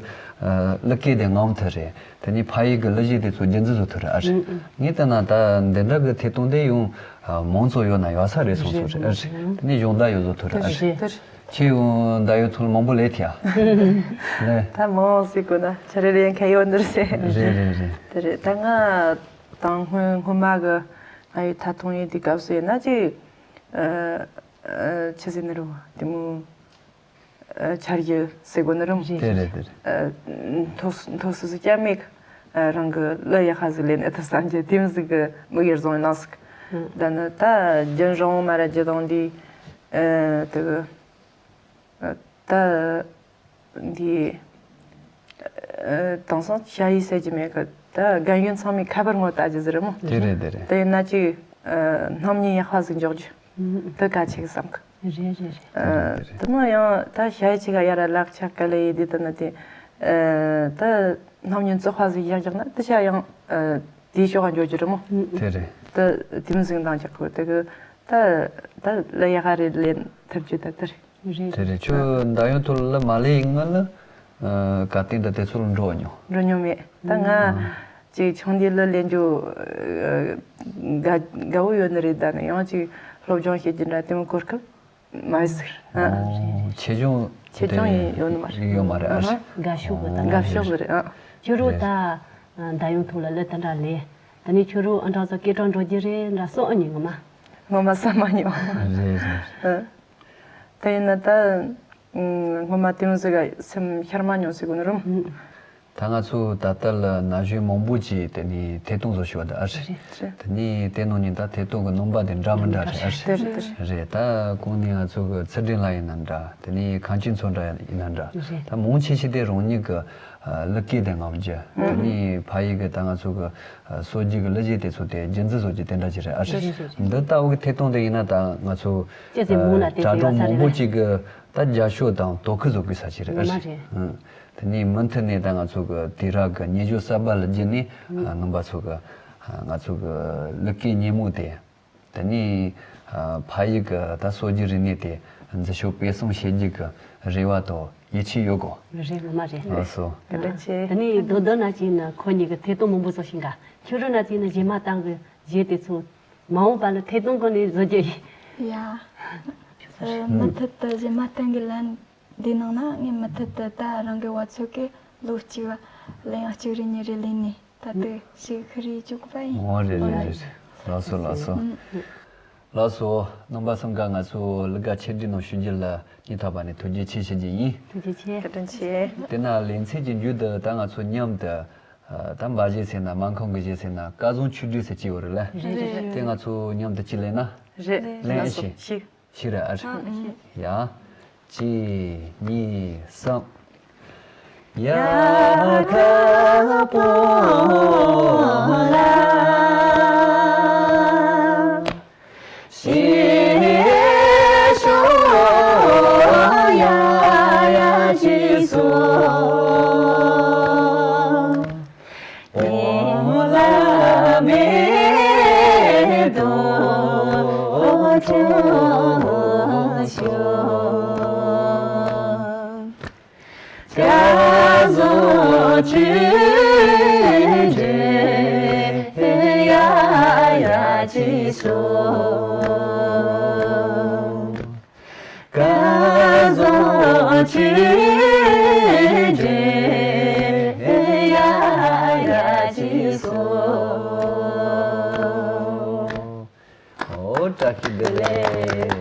གླུ་སྐད་དེ་ངམ་ཐུབ་རེད། དེ་ནས་ཕ་ཡུལ་གི་གླུ་གཞས་དེ་ཚོ་རྒྱུན་འཛིན་བཟོ་ཐུབ་རེད་ཨ་རེད། ངས་བལྟས་ན་ད་འདི་འདྲ་གི་ཐད་གཏོང་དེ་ཡང་མང་ཚོགས་ཡོད་ན་ཡག་ས་རེད་བསམ་སོང་རེད་ཨ་རེད། དེ་ནས་སྦྱོང་བརྡར་ཡང་བཟོ་ཐུབ་རེད་ཨ་རེད། རེད། ཁྱེད་ཡང་མདའ་ཡོང་ཐོག་ལ་མང་པོ་ལས་ཐལ་ཨ། ལས། ད་མང་ཟེར་དགོས་ན་ཆ་རེ་རེ་ཁ་ཡོད་འདིར་ཟེར། རེད་རེད་རེད། དེ་རེད། ད་ང་དང་སྔོན་སྔོན་མ་གི་ང་ཡི་ཐད་གཏོང་ཡིན་དུས་སྐབས་སུ་ཡིན་ན་ཅིག་ཨ། ཨ། ཆི་ཟེར་ནི་རུ་དེ་མོ། ཨ། འཆར་གཞི་ཟེར་དགོས་ནི་རུ། དེ་རེད་དེ་རེད། ཨ། མཐོ་མཐོ་སུ་སུ་ཀྱ་མེད། ཨ། རང་གི་གླུ་ཡག་པ་ཟིག་ལེན་ཨེ་ཐུབ་བསམ་གྱི་དེ་མོ་ཟིག་གི་དམིགས་ཡུལ་བཟུང་ཡིན་ནང་ཟིག་ད་ནི་ད་རྒྱུན་རིང་མ་ར་རྒྱུ་དང་འདི། ཨ། དེ་གི། ཨ། ད། འདི། ཨ། དེང་སང་ཞ་ཡི་ཟེར་གྱི་མེད་གི། ད་རྒན་གཞོན་ཚང་མས་ཁ་པར་ངོ་ལྟ་རྒྱུ་ཟེར་རེད་མོ། དེ་རེད་དེ་རེད། དེ་ཡིན་ན་ཅིག་ཨ། སྣང་བརྙན་ཡག་པ་ཟིག་འཇོག་རྒྱུ། ཨུ། དེ་གལ་ཆེ་གི་བསམ་གི། རེད་རེད་རེད། ཨ། དེ་མོ་ཡང་ད་ཞ་ཡི་ཆེ་ག་ཡ་ར་ལག་ཆ་ག་ལེ་ཡི་དེ་ད་ན་དེ། ཨ། ད་སྣང་བརྙན་བཙོག་པ་ཟིག་བཞག་བཞག་ན་དེ་ཤ་ཡང་། ཨ། དེའི་ཕྱོགས་ག་འཇོག་རྒྱུ་རེད་མོ། དེ་རེད། ད་དེ་མོ་ཟིག་འདང་རྒྱག་གི། དེ་གི་ད་ད་གླུ་ཡག་པ་རེ་ལེན་ཐུབ་རྒྱུ་ད་དེ་རེད། རེད། དེ་རེད། ཁྱོད་མདའ་ཡོང་ཐོག་ལ་མ་སླེབས་སྔོན་ལ། ཨ། ག་སྟེང་དུ་དེ་ཚོ་ལ་འགྲོ་མྱོང་། འགྲོ་མྱོང་མེད། ད་ང་ཨ། ཅིག་ཆུང་དུས་ལ་ལེན་རྒྱུ་དགའ་དགའ་བོ་ཡོད་ནི་རེད། ད་ནི་ཡང་ཅིག་སློབ་སྦྱོང་བྱེད་རྒྱུ་འདྲ་དེ་མོ་གོ་སྐབས་མ་ཟིག་ཨ། ཆེ་ཆུང་ཆེ་ཆུང་ཡིན་ཡོད་ནི་མ་རེད། ཡོད་མ་རེད་ཨ། དགའ་ཤོས་གི་ད། དགའ་ཤོས་གི་རེད་ཨ། ཁྱོད་རང་ད་མདའ་ཡོང་ཐོག་ལ་གླུ་དེ་འདྲ་ལེན། ད་ནི་ཁྱོད་རང་ཨ་འདྲ་ཚོ་སྐད་གྲགས་འགྲོ་རྒྱུ་རེད་འདྲ་བསམ་ཨ་ནི་ངོ་མ། ངོ་མ་བསམ་མ་མྱོང་། རེད་རེད། ཨ། དེ་ཡིན་ན་ད། སྔོན་མ་དེ་མོ་ཟིག་ག་སེམས་ཤར་མ་མྱོང་ཟེར་དགོས་ནི་རུང་། ད་ང་ཚོ་ད་ལྟ་ལ་ན་གཞོན་མང་པོ་ཅིག་དེ་ནས་ཐད་གཏོང་བཟོ་ཤེས་པ་འདི་ཨ་རེད། རེད། དེ་ནས་དེ་ནང་ནས་ད་ཐད་གཏོང་གི་རྣམ་པ་དེ་འདྲ་མི་འདྲ་རེད་ཨ་རེད། རེད་རེད། རེད། ད་གོང་ནས་ང་ཚོ་གི་ཚུལ་ཁྲིམས་ལགས་ཡིན་ན་འདྲ། དེ་ནས་གངས་ཅན་མཚོ་འདྲ་ཡིན་ན་འདྲ། རེད། ད་མང་ཆེ་ཤོས་དེ་རང་ཉིད་ཀྱི་ གླུ་སྐད་དེ་ངོམ་རྒྱུ། དེ་ནས་ཕ་ཡུལ་གྱི་ད་ང་ཚོ་གི་སྲོལ་རྒྱུན་གྱི་གླུ་གཞས་དེ་ཚོ་དེ་རྒྱུན་འཛིན་བཟོ་རྒྱུ་དེ་འདྲ་ཅིག་རེད། ཨ་རེད། འདི་ལྟ་བུ་གི་ཐད་གཏོང་དེ་ཡིན་ན་ད་ང་ཚོ་ཅི་ཟེར་མོ་ན་དེ་གྲ་ཟེར་གྲོགས་ཡ་ས་མང་པོ་རེད། ཅིག་གི་ད་རྒྱབ་སྐྱོར་དང་དོ་ཁུར་བཟོ་དགོས་ས་ཅིག་རེད། ཨ་རེད། དེ་ནས་མུ་མཐུད་ནས་ད་ང་ཚོ་གི་དུས་རབས་ཀྱི་སྙན་ཞུ་གསར་པ་ལ་བརྒྱུད་ནས་རྣམ་པ་ཚོ་གི་ང་ཚོ་གི་གླུ་སྐད་སྙན་མོ་དེ། དེ་ནས་ཕ་ཡུལ་གྱི་ད་སྲོལ་རྒྱུན་རིག་གནས་དེ་འཛིན་སྐྱོང་སྤེལ་གསུམ་བྱེད་རྒྱུ་གི་རེ་བ་དང་ཡིད་ཆེས་ཡོད་གོ། རེད། ངོ་མ་རེད། ལགས་སོ། བཀའ་དྲིན་ཆེ། དེ་ནས་རྡོ་རྡོ་ན་ཅིག་ན་ཁོ་གཉིས་ཀྱི་ཐད་གཏོང་མང་པོ་བཟོ་ཤིང་ག་ཁྱོད་རང་ན་ཅིག་ན་རྗེས་མ་བཏང་གི་རྗེས་དེ་ཚོ་མ་འོངས་པ་ལ་ཐད་གཏོང་སྒོ་ནས་བཟོ་རྒྱུ་ཡིན། ཡ། མུ་མཐུད་དུ་རྗེས་མ་བཏང་གི་ལན་འདི་ནང་ན་ངས་མུ་མཐུད་དུ་ད་རང་གི་བ་ཚོ་གི་ལོ་གཅིག་གླུ་དབྱངས་གཅིག་རེ་གཉིས་རེ་ལེན་ནས། ད་དེ་ཞིག་ཁི་རི་བཅུག་པ་ཡིན། འོ་རེད་རེད་རེད། ལགས་སོ་ལགས་སོ། ལགས་སོ། རྣམ་པ་གསུམ་ཀ་ང་ཚོ་གླུ་གར་ཆེད་སྒྲིག་ནང་ཞུགས་རྒྱུ་ལ་སྙིང་ཐག་པ་ནས་ཐུགས་རྗེ་ཆེ་ཞུ་རྒྱུ་ཡིན། ཐུགས་རྗེ་ཆེ། བཀའ་དྲིན་ཆེ། དེ་ན་ལེ་ཚན་གྱི་མཇུག་ཏུ་ད་ང་ཚོ་མཉམ་དུ་ད་འབའ་གཞས་ཟེར་ན་སྨར་ཁམས་ཀྱི་གཞས་ཟེར་ན་སྐལ་བཟང་ཆོས་སྒྲོན་ཟེར་གྱི་ཡོད་རེད་ལ། རེད་རེད། དེ་ང་ཚོ་མཉམ་དུ་གཅིག་ལེན་ན། རེད། ལེན་ཨེ་ཤེས། ཤིག་ཤིག་ར་ཨ་ར། ཡ། གཅིག་གཉིས་གསུམ། ཡ་ཁ་པོ་ལ། ཤེས་ཤོ་ཡ་ཡ་ཅི་སོ། དེ་ལ་མེ་ཏོག་འཁྲུངས་ཤོག་སྐལ་བཟང་ཆོས་སྒྲོན་ཡ་ཡ་ཅི་སོ། སྐལ་བཟང་ཆོས་སྒྲོན་ཡ་ཡ་ཅི་སོ། ཨོ་བཀྲ་ཤིས་བདེ་ལེགས།